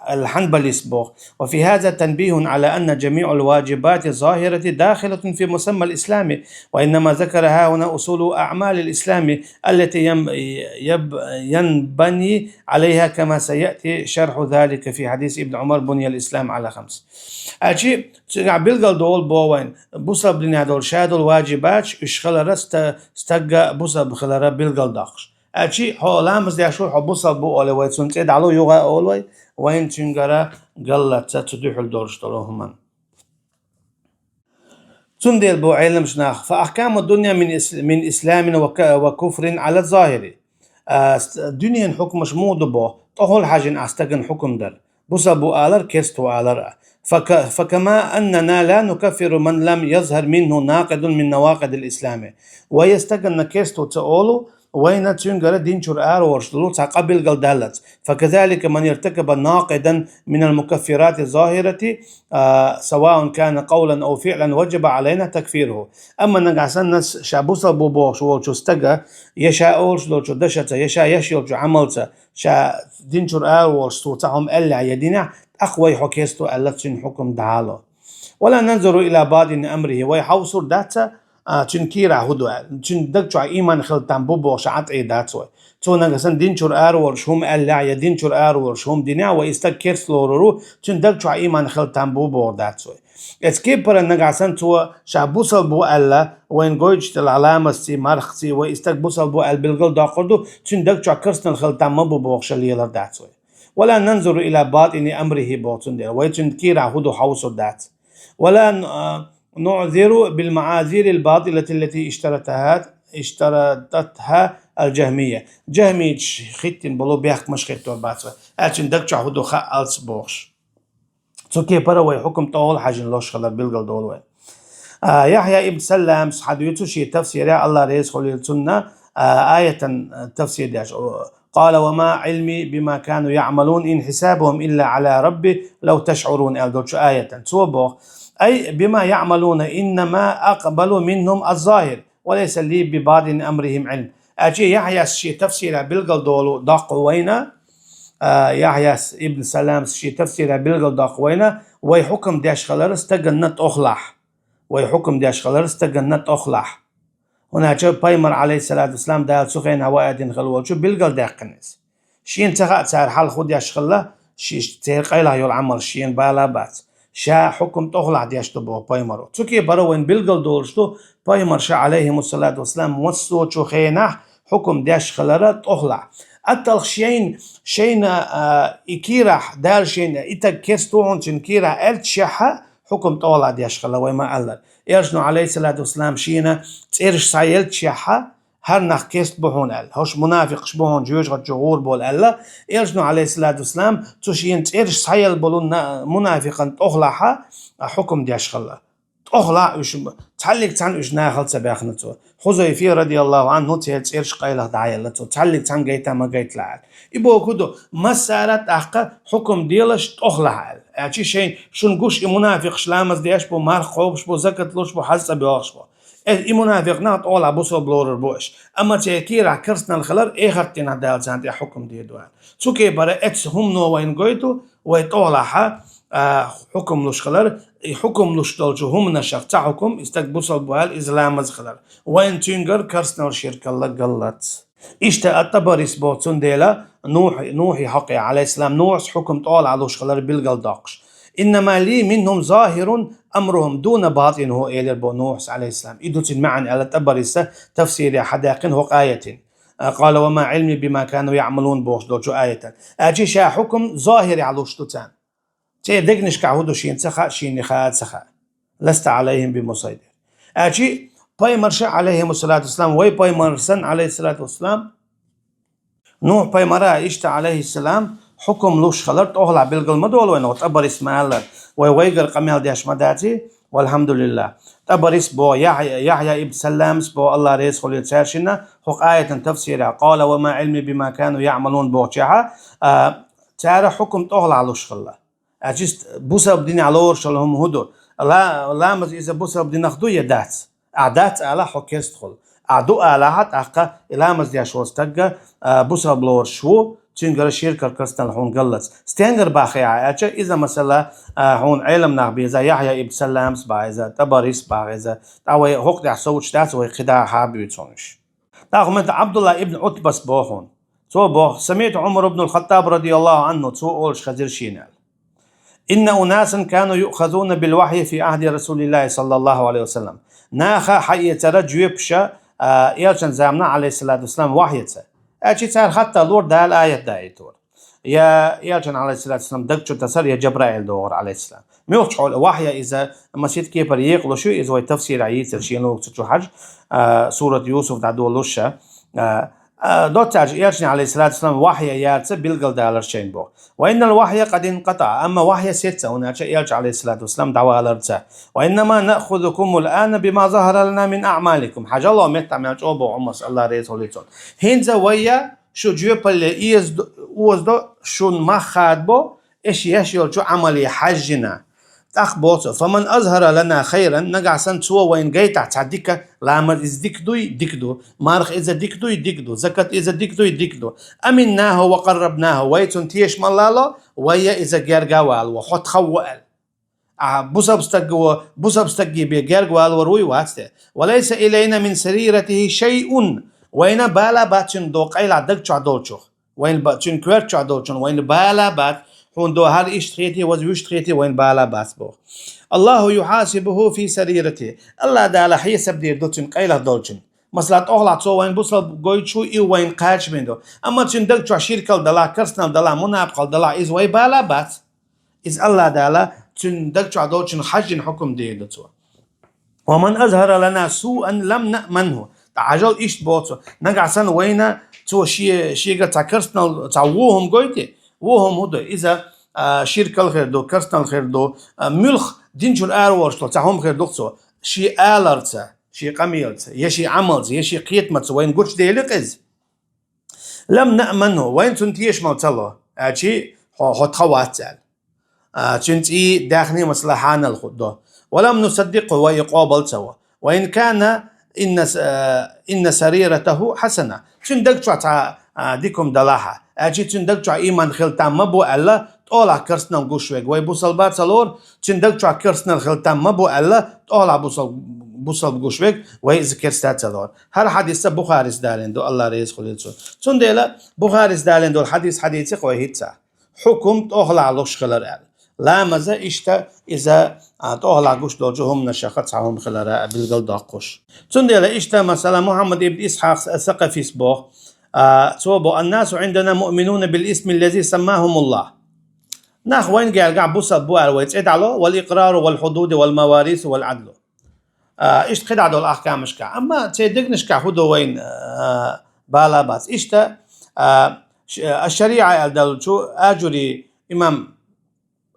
ал-Хьанбалис боху: وفي هذا تنبيه على أن جميع الواجبات الظاهرة داخلة في مسمى الإسلام، وإنما ذكر ها هنا أصول أعمال الإسلام التي يم-، يب-، ينبني عليها، كما سيأتي شرح ذلك في حديث ابن عمر: بني الإسلام على خمس. Аьлча, цигахь билгал долу боху вайн, бусалба динехь долу ша долу ваджибаташ, уьш хилара ста-, стагга бусалба хилара билгал доккхуш. Аьлча, хьо ламаз деш ву, хьо бусалба ву олий вай цунна цӀе дӀало юха а олу вай, вайн цуьнгара галлаца цу дуьхьал долуш долу хӀуманна. Цундела бо Ӏеламчу наха: فأحكام الدنيا من إس-، من إسلام وك-، وكفر على الظاهر. А, с-, дуьненан хьукмаш муха ду бо, тӀохула хьаьжжина ахь стагана хьукм дар. Бусалба ву алар, керста ву алар а. فك-، فكما أننا لا نكفر من لم يظهر منه ناقض من نواقض الإسلام. Вай стаганна керста ву ца олу, Вайна цуьнгара дин чура араволуш долу цхьа къа билгалдаллалц. فكذلك من ارتكب ناقضا من المكفرات الظاهرة، а, سواء كان قولا أو فعلا وجب علينا تكفيره. Амма нагахь санна ша бусалба ву бохуш волчу стага, я ша олуш долчу дашаца, я ша еш йолчу Ӏамалца, ша дин чура араволуш цо цхьа хӀума аьллехь я динехь, тӀаккха вай хьо керста ву аьлла цуьнан хьукам дӀало. ولا ننظر إلى باطن أمره, вай хьовсур дац, а, цуьнан кийрахь хӀун ду аьлла. Цуьнан даг чохь ийман хила там бу бохуш Ӏа тӀе дац вай. Цо нагахь санна дин чура араволуш хӀума аьллехь я дин чура араволуш хӀума динехь, вай и стаг керста лорур ву, цуьнан даг чохь ийман хила там бу бохур дац вай. Эцу кепара нагахь санна цо ша бусалба ву аьлла, вайна гойтуш делахь ламазций, мархций, вай и стаг бусалба ву аьлла билгалдоккхур ду, цуьнан даг чохь керстанал хила там ма бу бохуш лелар дац вай. ولا ننظر إلى باطن أمره боху цундела, вай цуьнан кийрахь хӀун ду хьовсур дац. ولا ن-، نعذر بالمعاذير الباطلة التي اشترطها، اشترطتها الجهمية. Джахмийчу хӀиттина болу бехкамаш хӀиттор бац вай. Аьлча цуьнан даг чохь хӀун ду хаалц бохуш. Цу кепара вай хьукам тӀехула хьаьжжина луш хилар билгалдолу вай. А, Яхьъя ибн Салламс хьадуьйцу шен тафсирехь, Алла реза хуьлийла цунна, а, аятан, а, тафсир деш. قال: وما علمي بما كانوا يعملون إن حسابهم إلا على ربي لو تشعرون аьлла долчу аятан. Цо боху: أي بما يعملون إنما أقبل منهم الظاهر وليس لي بباطن أمرهم علم. Аьлча Яхьъяс шен тафсирехь билгалдолу доккху вайна, а, Яхьъяс ибн Саламс шен тафсирехь билгалдоккху вайна, вай хьукам деш хилар стаганна тӀохлахь. Вай хьукам деш хилар стаганна тӀохлахь. ХӀунда аьлча пайхамар, алейхиссалату вассалам, Дала цу хенахь ваийтина хила волчу билгалдаьккхина иза. Шена ца хаьа цара хьалха хӀун деш хилла, ши-, церан къайлаха йолу Ӏамал шена бала а бац. Ша хьукам тӀохлахь деш ду боху пайхамаро. Цу кепара вайна билгалдолуш ду, пайхамарша, алейхимуссалату вассалам, массочу хенахь хьукам деш хилара тӀохлахь. Атталха шайна, шайна, а, и кийрахь, Дала шайна и таг керста ву хьуна цуьнан кийрахь аьллачехьа, хьукам тӀохлахь деш хилла вай ма-аллара. Элчано, алейхиссалату вассалам, шена цӀераш схьаеллачехьа, хӀара нах керста бу хьуна аьлла, хӀорш мунафикъаш бу хьуна жоьжахати чу гӀур болу аьлла, Элчано, алейхиссалату вассалам, цу шена цӀераш схьаелла болу на-, мунафикъан тӀохлахьа, а, хьукам деш хилла. ТӀохлахь уьш, цхьаьллиг цхьаьна уьш нахала ца баьхна цо. Хузайфе, радияллаху анху, церан цӀераш къайлаха дӀаелла цо, цхьаьллиг цхьаьна гайта ма гайталахь аьлла. И боху ду, массара а тӀаккха хьукам делаш тӀохлахь аьлла. Аьлча шайн, шуна гуш и мунафикъаш ламаз деш бу, марха кхобуш бу, закат луш бу, хьаьж цӀа боьлхуш бу. Э, и мунафикъ нах тӀолахь бусалба лорур бу аша. Амма церан кийрахь керстанал хилар эхартдийнахь Дала царна тӀехь хьукам дийр ду аьлла. Цу кепара эцу хӀумано вайна гойту, вай тӀолахьа, а, хьукам луш хилар, и хьукам луш долчу хӀуманашах цхьа хьукам, и стаг бусалба ву аьлла, иза ламаз хилар. Вайна цуьнгара керстанал ширкалла галлац. Иштта ат-ТӀабарис боху цундела, Нухь, Нухьи хьокъехь, алейхиссалам, Нухьас хьукам тӀолахь луш хилар билгалдоккхуш. إنما لي منهم ظاهر أمرهم دون باطنه элира бо Нухьас, алейхиссалам. И ду цуьнан маьӀна аьлла ТӀабариса тафсирехь хьадаьккхина хӀокху аятин. قال: وما علمي بما كانوا يعملون бохуш долчу аятан. Аьлча ша хьукам зохирехь луш ду царна. Церан дегнашкахь хӀун ду шена ца хаьа, шена хаа ца хаьа. لست عليهم بمسيطر. Аьлча пайхамарша, алейхимуссалату вассалам, вай пайхамар санна, алейхиссалату вассалам, Нухь пайхамара иштта, алейхиссалам, хьукам луш хилар тӀохлахь билгал ма долу вайна, ТӀабарис ма-аллара, вай вайгара къамел деш ма даций, валхьамдулиллах. ТӀабарис боху, Яхья, Яхья ибн Салламс боху, Алла реза хуьлийла цаьршинна, хӀокху аятан тафсирехь, قال: وما علمي بما كانوا يعملون бохучехьа, а, цара хьукам тӀохлахь луш хилла. Аьлча ист бусалба динехь лоруш йолу хӀума хӀун ду? Ла-, ламаз иза бусалба динах ду я дац? Ахь дац алахь, хьо керста хуьлу. Ахь ду алахьа, тӀаккха и ламаз деш волу стагга, а, бусалба лоруш ву, цуьнгара ширкал керстанал хьуна галлац. Стенгара бахьа хьа аьлча, иза масала, а, хьуна Ӏеламнах беза, Яхья ибн Салламс бахьа иза, ТӀабарис бахьа иза. ТӀаккха вай хӀокху тӀехь совцуш дац, вай кхидӀа хьа буьйцу хьуна уьш. ТӀаккха хӀуманна ТӀабдулла ибн Ӏутбас боху хьуна. Цо боху: سمعت عمر بن الخطاب رضي الله عنه, цо олуш хезира шена аьлла: إن أناسا كانوا يؤخذون بالوحي في عهد رسول الله صلى الله عليه وسلم. Наха хьаэцара жоьпаша, а, элчан замана, алейхиссалату вассалам, вахьяца. Аьлча цара хаттар лора Дала аят даийтора. Я элчан, алейхиссалату вассалам, даг чу тасар, я Джабраил догӀур, алейхиссалам. Муьлхачу хьоле вахья иза, масийтта кепара екъалуш ю, иза вай тафсирехь йийцира шена лугуца чу хьажа, а, сурат Юсуф дӀадолуша, а, А, доццаьрча Элчане, عليه الصلاة والسلام, вахья яьрца билгалдаларца шайна боху. وإن الوحي قد انقطع, амма вахья сецна, хӀунда аьлча Элча, عليه الصلاة والسلام, дӀаваларца. وإنما نأخذكم الآن بما ظهر لنا من أعمالكم. Хьажал, меттахь мел чӀогӀа боху Ӏумарс, АллахӀ реза хуьлийла цунна. ХӀинца вай шу жоьпалле эза-, озадо, шун мах хадабо, аш еш йолчу Ӏамале хьаьжжина. ТӀаккха боху цо: فمن أظهر لنا خيرا, нагахь санна цо вайна гайтахь цхьа дика, ламаз иза дика дуй, дика ду, марха иза дика дуй, дика ду, закат иза дика дуй, дика ду. أمناه وقربناه, вай цунна тешамалла ло, вай иза герга а вало, хьо тхан ву аьлла. А бусалба стаг ву, бусалба стаге бен герга валор вуй, вац те. وليس إلينا من سريرته شيء, вайна бала бац цуьнан до къайлах даг чохь долчух. Вайна ба-, цуьнан коьрта чохь долчун вайна бала бац, хьуна до хӀара иштта хетий, ваза вуьшта хетий, вайна бала бац боху. الله يحاسبه في سريرته. АллахӀ Дала хьесап дийр ду цуьнан къайлах долчун. Масала, тӀохлахь цо вайна бусалба гойтуш ву, и вайна кхача бен ду. Амма цуьнан даг чохь ширкал далахь, керстанал далахь, мунапкъал далахь, иза вай бала бац. Иза АллахӀ Дала цуьнан даг чохь долчун хьаьжжина хьукум дийр ду цо. ومن أظهر لنا سوءا لم نأمنه. ТӀаккха хьажал, иштта боху цо. Нагахь санна вайна цо ше-, шегара цхьа керстанал, цхьа вон хӀума гойтий, вон хӀума хӀун ду? Иза, а, ширкал хир ду, керстанал хир ду, а, муьлхха дин чуьра араволуш долу цхьа хӀума хир ду-кх цо. Шен аларца, шен къамелаца, я шен Ӏамалца, я шен кхетамца вайна гучудели-кх иза. لم نأمنه, вайна цунна тешамалла ца ло, аьлчи хьо, хьо тхан вац аьлла. А, цуьнан цӀий даьхни, масала, хьанал хӀутту до. ولم نصدقه, вай и къобал ца во. وإن كان إن س-, а, إن سريرته حسنة. Цуьнан даг чохь цхьа, а, дика хӀума далахь а, аьлчи цуьнан даг чохь ийман хила там ма бу аьлла, тӀолахь керстанал гуш верг вай бусалба ца лору, цуьнан даг чохь керстанал хила там ма бу аьлла, тӀолахь бусал-, бусалба гуш верг вай иза керста ца лору. ХӀара хьадис Бухарис далийна ду, АллахӀ реза хуьлийла цунна. Цундела Бухарис далийна долу хьадис хьадийци-кх вай хӀинца. Хьукум тӀохлахь луш хилар аьлла. Ламаза иштта иза, а, тӀохлахь гуш долчу хӀуманашха цхьа хӀума хилар а билгалдоккхуш. Цундела иштта, масала, Мухьаммад ибн Исхьакъ Сакъафис боху, а, цо боху: الناس عندنا مؤمنون بالاسم الذي سماهم الله. Нах вайн гергахь бусалба бу аьлла вай цӀе дӀало, والإقرار والحدود والمواريث والعدل. А, иштта кхидӀа долу ахкамашкахь. Амма церан дегнашкахь хӀун ду вайна, а, бала бац. Иштта, а, ш-, а, шариӀа аьлла долчу Ажури имам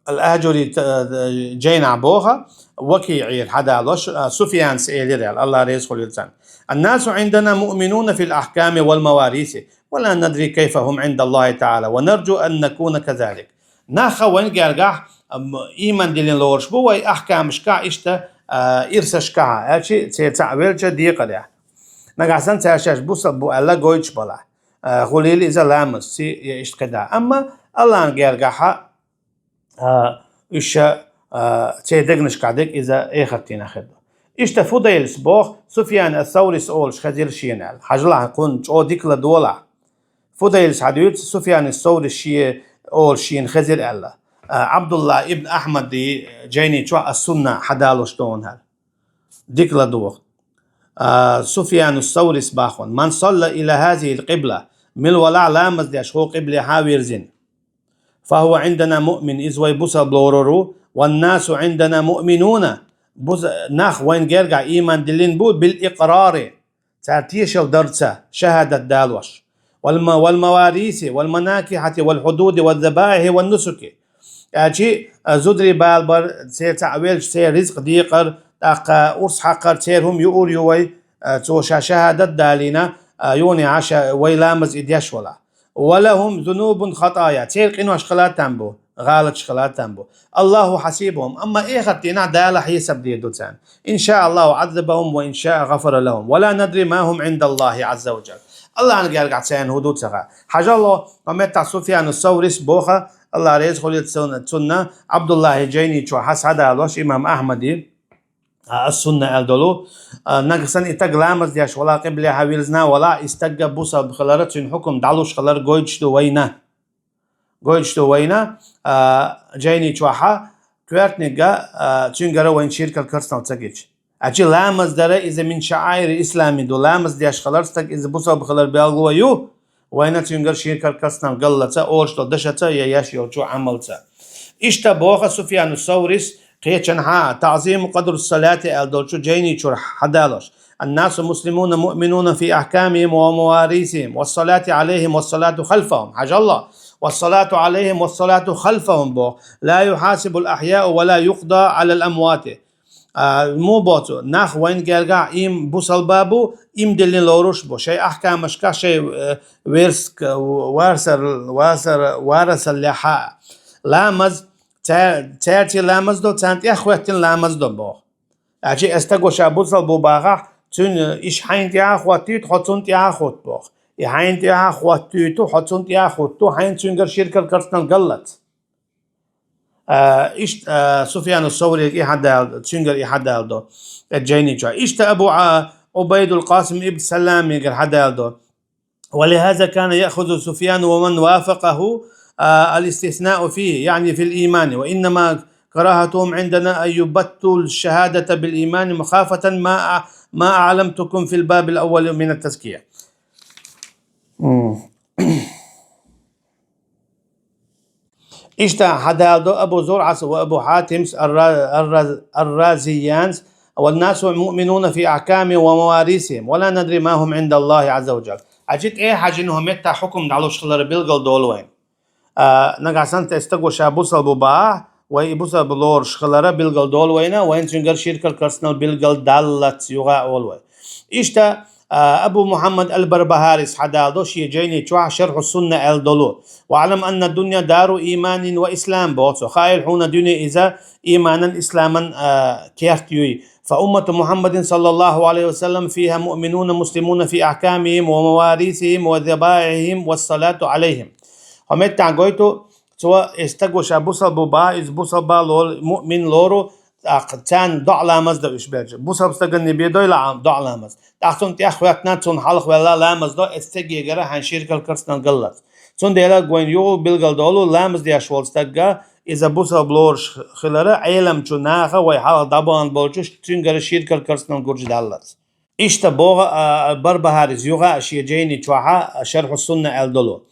Ал-Ажури т-, а, жайнахь боху, ВакиӀера хьадалош, а, Суфьянас элира аьлла, АллахӀ реза хуьлийла царна: الناس عندنا مؤمنون في الأحكام والمواريث، ولا ندري كيف هم عند الله تعالى، ونرجو أن نكون كذلك. Нах вайн гергахь, ам, ийман диллина лоруш бу вай ахкамашкахь иштта, а, ирсашкахь, аьлчи церан цхьаъ велча декъалехь. Нагахь санна цара шаьш бусалба бу аьлла гойтуш балахь, а, гӀулийла иза ламазций я иштта кхидӀа. Амма АллахӀан гергахьа, а, уьш, а, церан дегнашкахь дерг иза эхартийнахь хир ду. Иштта Фудайлас боху, Суфьян ас-Саврис олуш хезира шена аьлла. Хьажалахь, кхунна чӀогӀа дика ладогӀалахь. Фудайлас хьадуьйцу, Суфьян ас-Саврис шен олуш шена хезира аьлла. А, Ӏабдулла ибн Ахьмади жайни чохь ас-Сунна хьадалош догӀун хӀара. Дика ладогӀа. А, Суфьян ас-Саврис боху: من صلى إلى هذه القبلة, мила валахь ламаз деш хӀокху къиблехьа вирзина. فهو عندنا مؤمن, иза вай бусалба лорур ву, والناس عندنا مؤمنون, бус-, нах вайн гергахь ийман диллина бу, بالإقرار, цара тешалла дарца, шахӀадат далош, والم-, والمواريث والمناكحة والحدود والذبائح والنسك. Аьлчи, а, зударий балабар, церан цхьаъ велча, церан ризкъ декъар, тӀаккха урс хьакхар, церан хӀума юур ю вай, а, цо ша шахӀадат далийна, а, юха ша вай ламаз и деш валахь. ولهم ذنوب خطايا, церан къинош хила там бу, гӀалаташ хила там бу. الله حاسبهم, амма эхартдийнахь Дала хьесап дийр ду царна. إن شاء الله عذبهم وإن شاء غفر لهم، ولا ندري ما هم عند الله عز وجل. АллахӀан гергахь царна хӀун ду ца хаьа. Хьажал, хӀокху меттахь Суфьян ас-Саврис боху, АллахӀ реза хуьлийла цун-, цунна, Ӏабдуллахьи жайни чохь хьадалош имам Ахьмади, а, ас-Сунна аьлла долу, а, нагахь санна и стаг ламаз деш валахь, къиблехьа вирзина валахь, и стагга бусалба хилар, цуьнан хьукум дӀалуш хилар гойтуш ду вайна. Гойтуш ду вайна, а, жайни чохьа, коьртаниг а, а, цуьнгара вайна ширкал керстанал ца гича. Аьлчи ламаз дар иза من شعائر الإسلام ду, ламаз деш хилар стаг иза бусалба хилар белгало ю, вайна цуьнгара ширкал керстанал галлаца, олуш долу дашаца я еш йолчу Ӏамалца. Иштта боху Суфьян ас-Саврис кхечанхьа, تعظيم قدر الصلاة аьлла долчу жайни чуьра хьадалош: الناس مسلمون مؤمنون في أحكامهم ومواريثهم، والصلاة عليهم والصلاة خلفهم. حاج الله. والصلاة عليهم والصلاة خلفهم بو. لا يحاسب الأحياء ولا يقضى على الأموات. А, му боцу, нах вайн гергахь им бусалба бу, им деллин лоруш бу, шей ахкамашка, шей, э, верск, варсар, варсар, варасал леха. Ламаз, цар-, царци ламаз до, цан тӀехветтин ламаз до бо. Ачи эстаго ша бусал бу бахах, цун, э, иш хайн тӀехваттит, хо цун тӀехват бох. И хайн тӀехваттиту, хо цун тӀехватту, хайн цунгар ширкал карснал галлац. А, иш-, а, Суфьяну Савриг и хьадал, цунгар и хьадал до. Э, Джейни чо. Ишта Абу, а, Убайдул Касим ибн Саламигар хьадал до. ولهذا كان يأخذ سفيان ومن وافقه، آه، الاستثناء فيه، يعني في الإيمان، وإنما كراهتهم عندنا أن يبطل الشهادة بالإيمان مخافة ما، ما أعلمتكم في الباب الأول من التزكية. Ишта хьадал до Абу Зуръас ва Абу Хьатимс ар-Ра-, ар-Ра-, ар-Разиянс: والناس مؤمنون في أحكامهم ومواريثهم، ولا ندري ما هم عند الله عز وجل. Ачи тӀе хьажин хӀу метта хьукум далуш хилара билгал долу вайн. А, нагахь санна тӀе стаго ша бусал бу бахь, вай и бусал бу лоруш хилара билгал долу вайна, вайн цунгар ширкал карснал билгал даллац юха олу вай. Ишта, а, Абу Мухьаммад ал-Барбахарис хьадал до шен Джейни чохь Шарху Сунна аьл долу. واعلم أن الدنيا دار إيمان وإسلام боцу. Хаил хьуна дуьне иза иманан, исламан, а, керт юй. فأمة محمد صلى الله عليه وسلم فيها مؤمنون مسلمون في أحكامهم ومواريثهم وذبائحهم والصلاة عليهم. Хьо меттахь гойту, цо, э, стаго ша бусал бу бахь, иза бусал бахь лор-, муъмин лору, тӀаккха царна доӀа ламаз дан уьш баьлча. Бусалба стаган не бедой ла-, доӀа ламаз. ТӀаккха цунна тӀехветтина, цунна хьалха ваьлла ламаз до, эцу стегегара хьайн ширкал карснал галлац. Цундела вайн юха билгал долу, ламаз деш волу стагга, иза бусалба лоруш хилара, Ӏеламчу наха вай хьалха дӀабахана болчуш, цуьнгара ширкал карснал гуржа даллац. Ишта боху, а, Барбахарис юха а шен Джейни чохьа, а, Шарху Сунна аьл долу.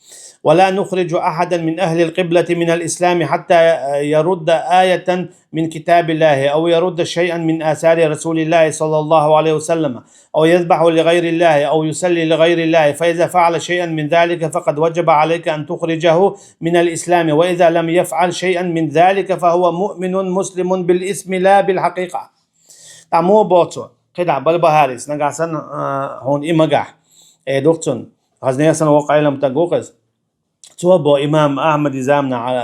ولا نخرج أحدا من أهل القبلة من الإسلام حتى يرد آية من كتاب الله، أو يرد شيئا من آثار رسول الله صلى الله عليه وسلم، أو يذبح لغير الله، أو يصلي لغير الله، فإذا فعل شيئا من ذلك فقد وجب عليك أن تخرجه من الإسلام، وإذا لم يفعل شيئا من ذلك فهو مؤمن مسلم بالاسم لا بالحقيقة. Ткъа мо боху цо, кхидӀа Барбахарис, нагахь санна, а, хьуна и магахь. Э, дух цунна, хаза нехан санна воккха Ӏелам стаг ву иза. Цо бо имам Ахьмади заманахь, а,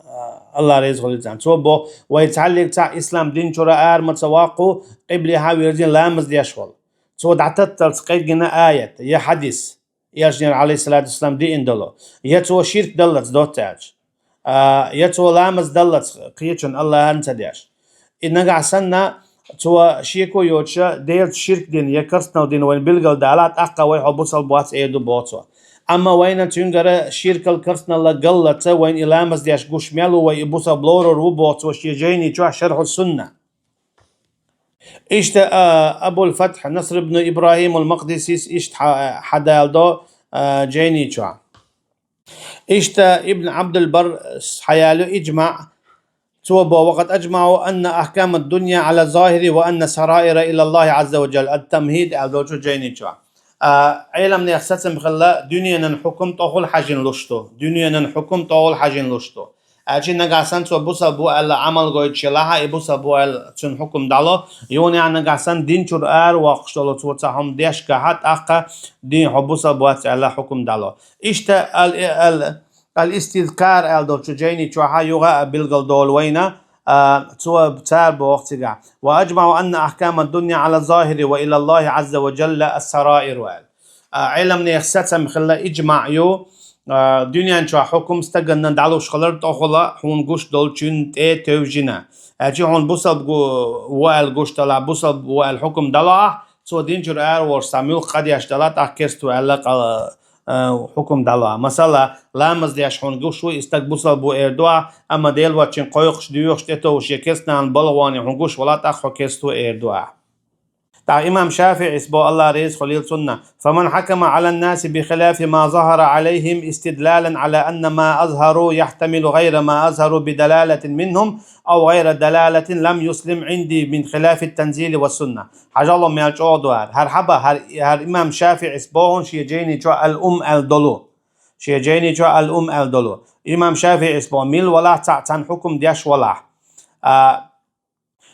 а, Аллах реза хуьлийла царна. Цо бо, вай цхьаллиг цхьа ислам дин чуьра ара ма ца ваккху, къиблехьа вирзина ламаз деш волу. Цо дӀататталц къегина аят, я хьадис, Элчанера, алейхиссалату вассалам, диъна долу. Я цо ширк даллац доцца аьлча. А, я цо ламаз даллац кхечун Аллахьан ца деш. И нагахь санна, цо шеко йоцуша, Делаца ширк дина я карснал дина вайна билгал далахь, тӀаккха вай хьо бусалба вац эр ду боху цо. Амма вайна цуьнгара ширкал карсналла галлаца вайна и ламаз деш гуш мел ву, вай и бусалба лорур ву боху цо шен Джейни чохь Шарху Сунна. Ишта, а, Абул Фатхь Наср ибн Ибрахим ал-Макъдисис ишта хьа-, хьадал до, а, Джейни чохь. Ишта Ибн Абдул Бар хьаялу иджмаъ, цо бо: وقد أجمعوا أن أحكام الدنيا على الظاهر وأن السرائر إلى الله عز وجل. Ат-Тамхид аьл долчу Джейни чохь. А, Ӏеламнех сацам хилла, дуьненан хьукум тӀохула хьажин луш ду. Дуьненан хьукум тӀохула хьажин луш ду. Аьлчи нагахь санна цо бусалба ву аьлла Ӏамал гойтуш елахьа, и бусалба ву аьлла цуьнан хьукум дӀало, юха нехь нагахь санна дин чуьра ара воккхуш долу цо цхьа хӀума деш гахьа, тӀаккха дин хьо бусалба вац аьлла хьукум дӀало. Ишта ал-, ал-, ал-Истизкар аьл долчу Джейни чохьа юха а билгал долу вайна, а, цо цара боху цигахь: وأجمعوا أن أحكام الدنيا على الظاهر وإلى الله عز وجل السرائر аьлла. А, Ӏеламнех сацам хилла иджмаъ ю, а, дуьнен чохь хьукум стаганна дӀалуш хилар тӀохула хьуна гуш долчун тӀе тевжина. Аьлчи хьуна бусалба гу-, ву аьлла гуш далахь, бусалба ву аьлла хьукум далахь, цо дин чуьра ара волуш цхьа муьлхха къа деш далахь, тӀаккха керста ву аьлла къа-, а, хьукум далахь. Масала, ламаз деш хьуна гуш ву, и стаг бусалба ву эр ду ахь, амма Дела воцчун кхойкхуш, доьхуш, тӀетовжуш я керстанан балгӀоне хьуна гуш валахь, тӀаккха хьо керста ву эр ду ахь. ТӀаккха имам ШафиӀис бо, Аллах реза хуьлийла цунна: فمن حكم على الناس بخلاف ما ظهر عليهم استدلالا على أن ما أظهروا يحتمل غير ما أظهروا بدلالة منهم أو غير دلالة لم يسلم عندي من خلاف التنزيل والسنة. Хьажал, мел чӀогӀа ду хӀара. ХӀара хьаба, хӀара, хӀара имам ШафиӀис боху шен жайни чу Ал-Ум аьлла долу. Шен жайни чу Ал-Ум аьлла долу. Имам ШафиӀис боху, мила валахь цхьаъ, цхьана хьукум деш валахь, а,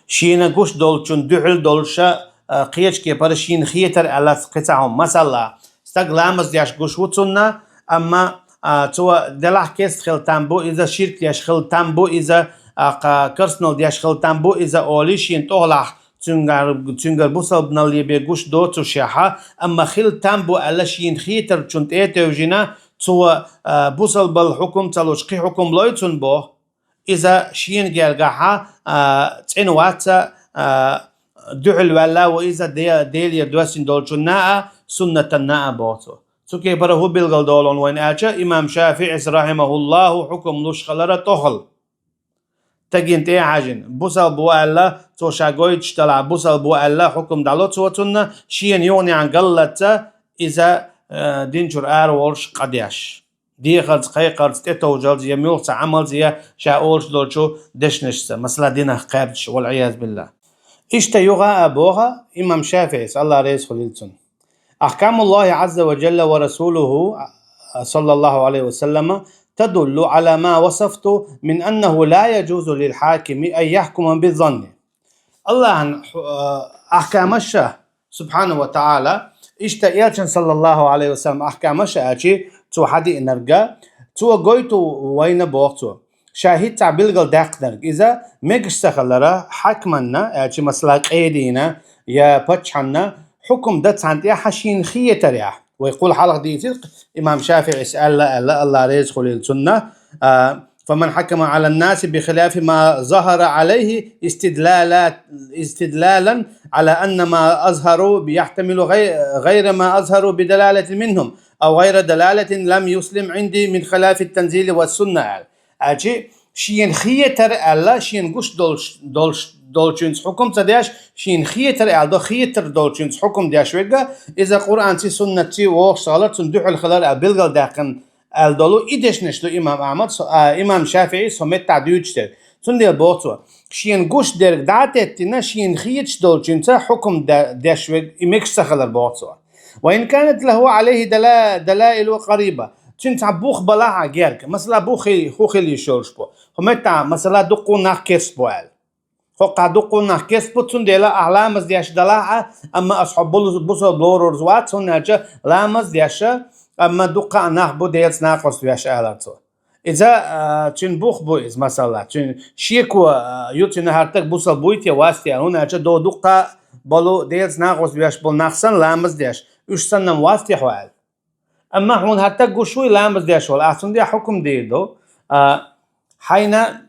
шена гуш долчун дуьхьал долуша, а, кхечу кепара шена хетар аьлла кхин цхьа хӀума. Масала, стаг ламаз деш гуш ву цунна, амма, а, цо делахь керста хила там бу иза, ширк деш хила там бу иза, а, кхин керстанал деш хила там бу иза олий, шена тӀехулахь цуьнгара, цуьнгара бусалбаналле бен гуш доцушехь, амма хила там бу аьлла шена хетарчун тӀе а тевжина, цо, а, бусалбал хьукум ца луш кхин хьукум лой цунна боху. Иза шена гергахь, а, цӀена вац, а, дуьхьал ваьлла ву иза Де-, Делера доьссина долчунна а, суннатанна а боху цо. Цу кепара хӀун билгалдолу вайна аьлча, имам ШафиӀис, рахьимахуллаху, хьукум луш хилара тӀехула. Стагана тӀе а хьаьжина, бусалба ву аьлла, цо ша гойтуш делахь, бусалба ву аьлла, хьукум дӀало цо цунна, шена юханехьа галлаца иза, э, дин чуьра ара волуш къа деш. Дехарца, кхайкхарца, тӀетовжалца я муьлхха цхьа Ӏамалца я ша олуш долчу дешнашца, масала, динах кхаьбча, вал-Ӏиязу биллахӀ. Иштта юха а боху имам ШафиӀис, Аллах реза хуьлийла цунна: أحكام الله عز وجل ورسوله صلى الله عليه وسلم تدل على ما وصفت من أنه لا يجوز للحاكم أن يحكم بالظن. Аллахьан, а, ахкамаш, субхьанаху ва таӀала, иштта Элчан, саллаллаху Ӏалайхи ва саллам, ахкамаш аьлчи, цо хьадиънарг, цо гойту вайна боху цо. Ша хӀинца билгалдаьккхинарг иза мегаш ца хилара, хьакиманна, аьлчи, масала, къедина я паччахьанна хьукум дан цхьана тӀехь шена хетарехь. Вай кхул хьалха дийцира, имам ШафиӀис аьлла, аьлла, Аллах реза хуьлийла цунна, а, فمن حكم على الناس بخلاف ما ظهر عليه استدلالا، استدلالا على أن ما أظهروا يحتمل غي-، غير ما أظهروا بدلالة منهم أو غير دلالة لم يسلم عندي من خلاف التنزيل والسنة аьлла. Аьлчи, шена хетар аьлла, шена гуш долуш, долуш, долчуьнца хьукум ца деш, шена хетар аьлла до, хетар долчуьнца хьукум деш верг, иза Къуръанций, суннатций вогӀуш ца хилар, цунна дуьхьал хилар аьлла билгалдаьккхина аьлла долу и дешнаш ду имам Ахьмад, со-, а, имам ШафиӀис хӀокху меттехь дуьйцуш дерг. Цундела боху цо, шена гуш дерг дӀа а теттина, шена хеташ долчуьнца хьукум де-, деш верг и мегаш ца хилар боху цо. وإن كانت له عليه دلا-، دلائل قريبة. Цуьнан цхьа бух балахь а герга. Масала, бух хи-, хӀун хила йиш йолуш бу? ХӀокху меттехь, масала, дуккха а нах керста бу аьлла. ХӀокху дуккха а нах керста бу, цундела ахь ламаз деш далахь а, амма ас хьо бу-, бусалба лорур вац, хӀунда аьлча ламаз деш, амма дуккха а нах бу Делаца накъост веш, аьлла цо. Иза, а, цуьнан бух бу иза, масала. Цуьнан шеко, а, ю цуьнан хӀара стаг бусалба вуй те, вац те, хӀунда аьлча до дуккха а болу Делаца накъост веш болу нах санна ламаз деш, уьш санна-м вац те хьо аьлла. Амма хьуна хӀара стаг гуш вуй ламаз деш волу, ахь цундела хьукум дийр ду, а, хьайна,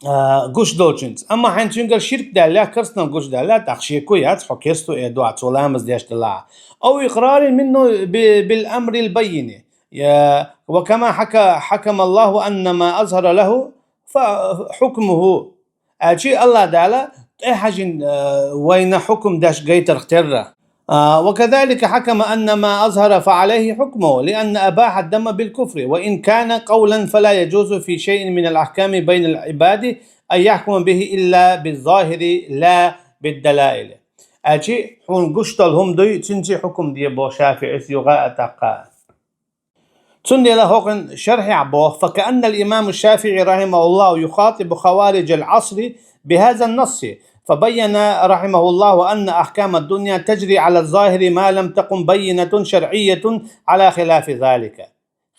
а, гуш долчуьнца. Амма хьайна цуьнгара ширк даьлла, керстанал гуш даьлла, тӀаккха шеко яц, хьо керста ву эр ду ахь, цо ламаз деш далахь а. أو إقرار منه ب-، بالأمر البين. يا، وكما حكى، حكم الله أن ما أظهر له فحكمه. Аьлчи, Аллах Дала тӀе хьаьжина, а, вайна хьукум деш гайтарх терра. А, وكذلك حكم أن ما أظهر فعليه حكمه، لأن أباح الدم بالكفر، وإن كان قولا فلا يجوز في شيء من الأحكام بين العباد أن يحكم به إلا بالظاهر لا بالدلائل. Аьлчи, хьуна гуш долу хӀума дуй, цуьнца хьукум де боху ШафиӀис юха а тӀаккха. Цундела хӀокхуьнан шархьехь боху: فكأن الإمام الشافعي رحمه الله يخاطب خوارج العصر بهذا النص، فبين رحمه الله أن أحكام الدنيا تجري على الظاهر ما لم تقم بينة شرعية على خلاف ذلك،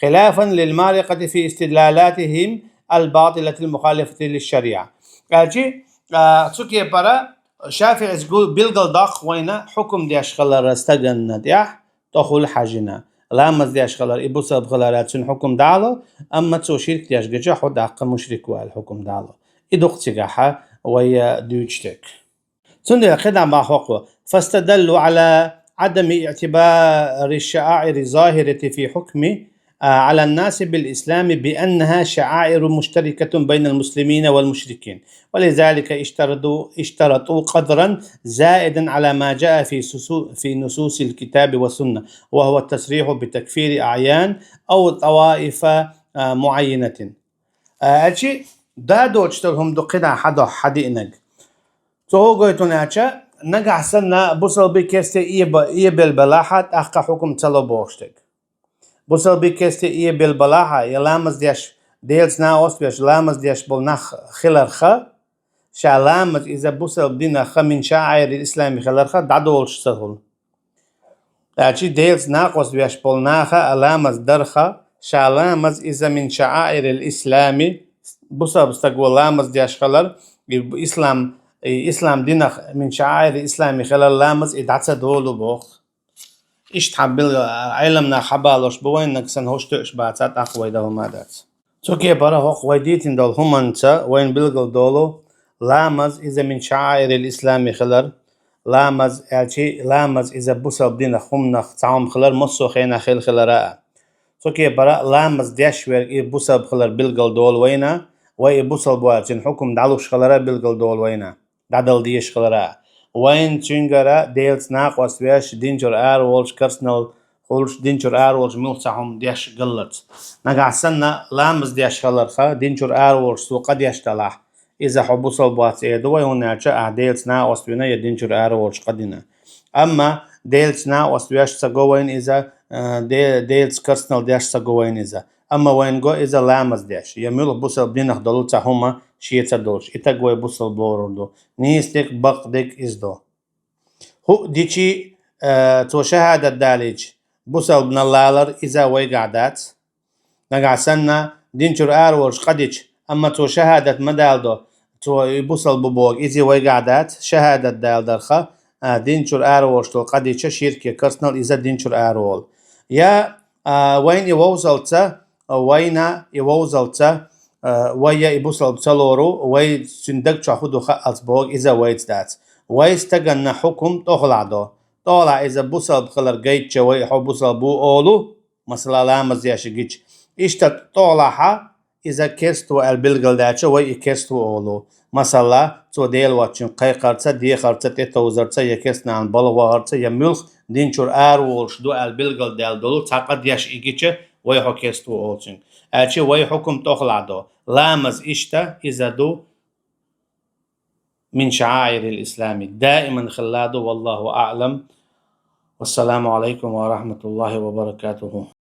خلافا للمارقة في استدلالاتهم الباطلة المخالفة للشريعة. Аьлчи, а, цу кепара ШафиӀис гу-, билгалдоккху вайна хьукум деш хилар стаганна тӀехь, тӀехула хьаьжина. Ламаз деш хилар, и бусалба хилар, цуьнан хьукум дӀало, амма цо ширк деш гича, хьо даккха мушрик ву аьлла хьукум дӀало. И ду-кх цигахь вай дуьйцуш дерг. Цундела кхидӀа боху хӀокхо: فاستدلوا على عدم اعتبار الشعائر الظاهرة في حكم على الناس بالإسلام بأنها شعائر مشتركة بين المسلمين والمشركين، ولذلك اشترطوا، اشترطوا قدرا زائدا على ما جاء في سسو-، في نصوص الكتاب والسنة، وهو التصريح بتكفير أعيان أو طوائف، آه، معينة. Э, aci дадочтар хӀума ду кхидӀа хьадох хьадиънаг. Цо хӀу гойтун аьлча, нагахь санна бусалби керсте эба-, эбел балахьа, тӀаккха хьукум ца ло бохуш дерг. Бусалби керсте эбел балахьа, я ламаз деш, Делаца накъост веш, ламаз деш болу нах хиларха, ша ламаз иза бусалба динах ха, мин шаӀаирил ислами хиларха, дӀадолуш ца хуьлу. Аьлчи Делаца накъост веш болу наха а ламаз дарха, ша ламаз иза мин шаӀаирил ислами, бусалба стаго ламаз деш хилар, и ислам, и ислам динах мин шаӀаирил ислами хилар ламаз и дӀа ца долу боху. Иштта хьан бил-, Ӏеламнах хьабалош бу вайн нагахь санна хӀуш тоьуш бацахь, тӀаккха вай дан хӀума дац. Цу кепара хӀокху вай дитина долу хӀуманца вайна билгал долу, ламаз иза мин шаӀаирил ислами хилар, ламаз аьлчи, ламаз иза бусалба динах хӀуманах цхьа хӀума хилар, массо а хенахь хила хилара а. Цу кепара ламаз деш верг и бусалба хилар билгал долу вайна, вай и бусалба вацин хьукум дӀалуш хилара билгал долу вайна. дӀадала дезаш хилара. Вайн цуьнгара Делаца накъост веш, динчуьра ара волуш, карснал хуьлуш, динчуьра ара волуш муьлхха цхьа хӀума деш галлалц. Нагахь санна ламаз деш хиларха, динчуьра ара волуш цо къа деш далахь, иза хьо бусалба вац эр ду вай, хӀунда аьлча ахь Делаца накъост вина я динчуьра ара волуш къа дина. Амма Делаца накъост веш ца го вайна иза, а, Де-, Делаца карснал деш ца го вайна иза. Амма вайна го иза ламаз деш, я муьлхха бусалба динах долу цхьа хӀума шен ца долуш, и таг вай бусалба лорур ду. Нийса дерг, бакъ дерг иза ду. ХӀуъ дичи, а, цо шахӀадат далийча, бусалбанал лалар иза вайгахь дац. Нагахь санна, динчуьра ара волуш къа дича, амма цо шахӀадат ма даладо, цо и бусалба бу боху, иза вайгахь дац, шахӀадат даладарха, а, динчуьра ара волуш долу къа дича, ширк я карснал иза динчуьра ара волу. Я, а, вайна и вовзалца, вайна и вовзалца, а, вай я и бусалба ца лору, вай цуьнан даг чохь хӀу ду хаалц боху, иза вайца дац. Вай стаганна хьукум тӀохалахь до. ТӀохалахь иза бусалба хилар гайтча вай хьо бусалба ву олу, масала, ламаз деш гича. Иштта тӀохалахьа иза керст ву аьлла билгалдаьлча, вай и керст ву олу. Масала, цо Дела воцчуьнга кхайкхарца, дехарца, тӀетовзарца, я керстанан балха вахарца, я муьлхха динчуьра ара волуш ду аьлла билгалдаьлла долу цхьа къа деш и гича, вай хьо керст ву олу цуьнга. Аьлча вай хьукум тӀохалахь до. Ламаз иштта иза ду мин шаӀаирил ислами. Даиман хилла ду, валлаху аӀлам. Вассаламу алайкум ва рахматуллахи ва баракатуху.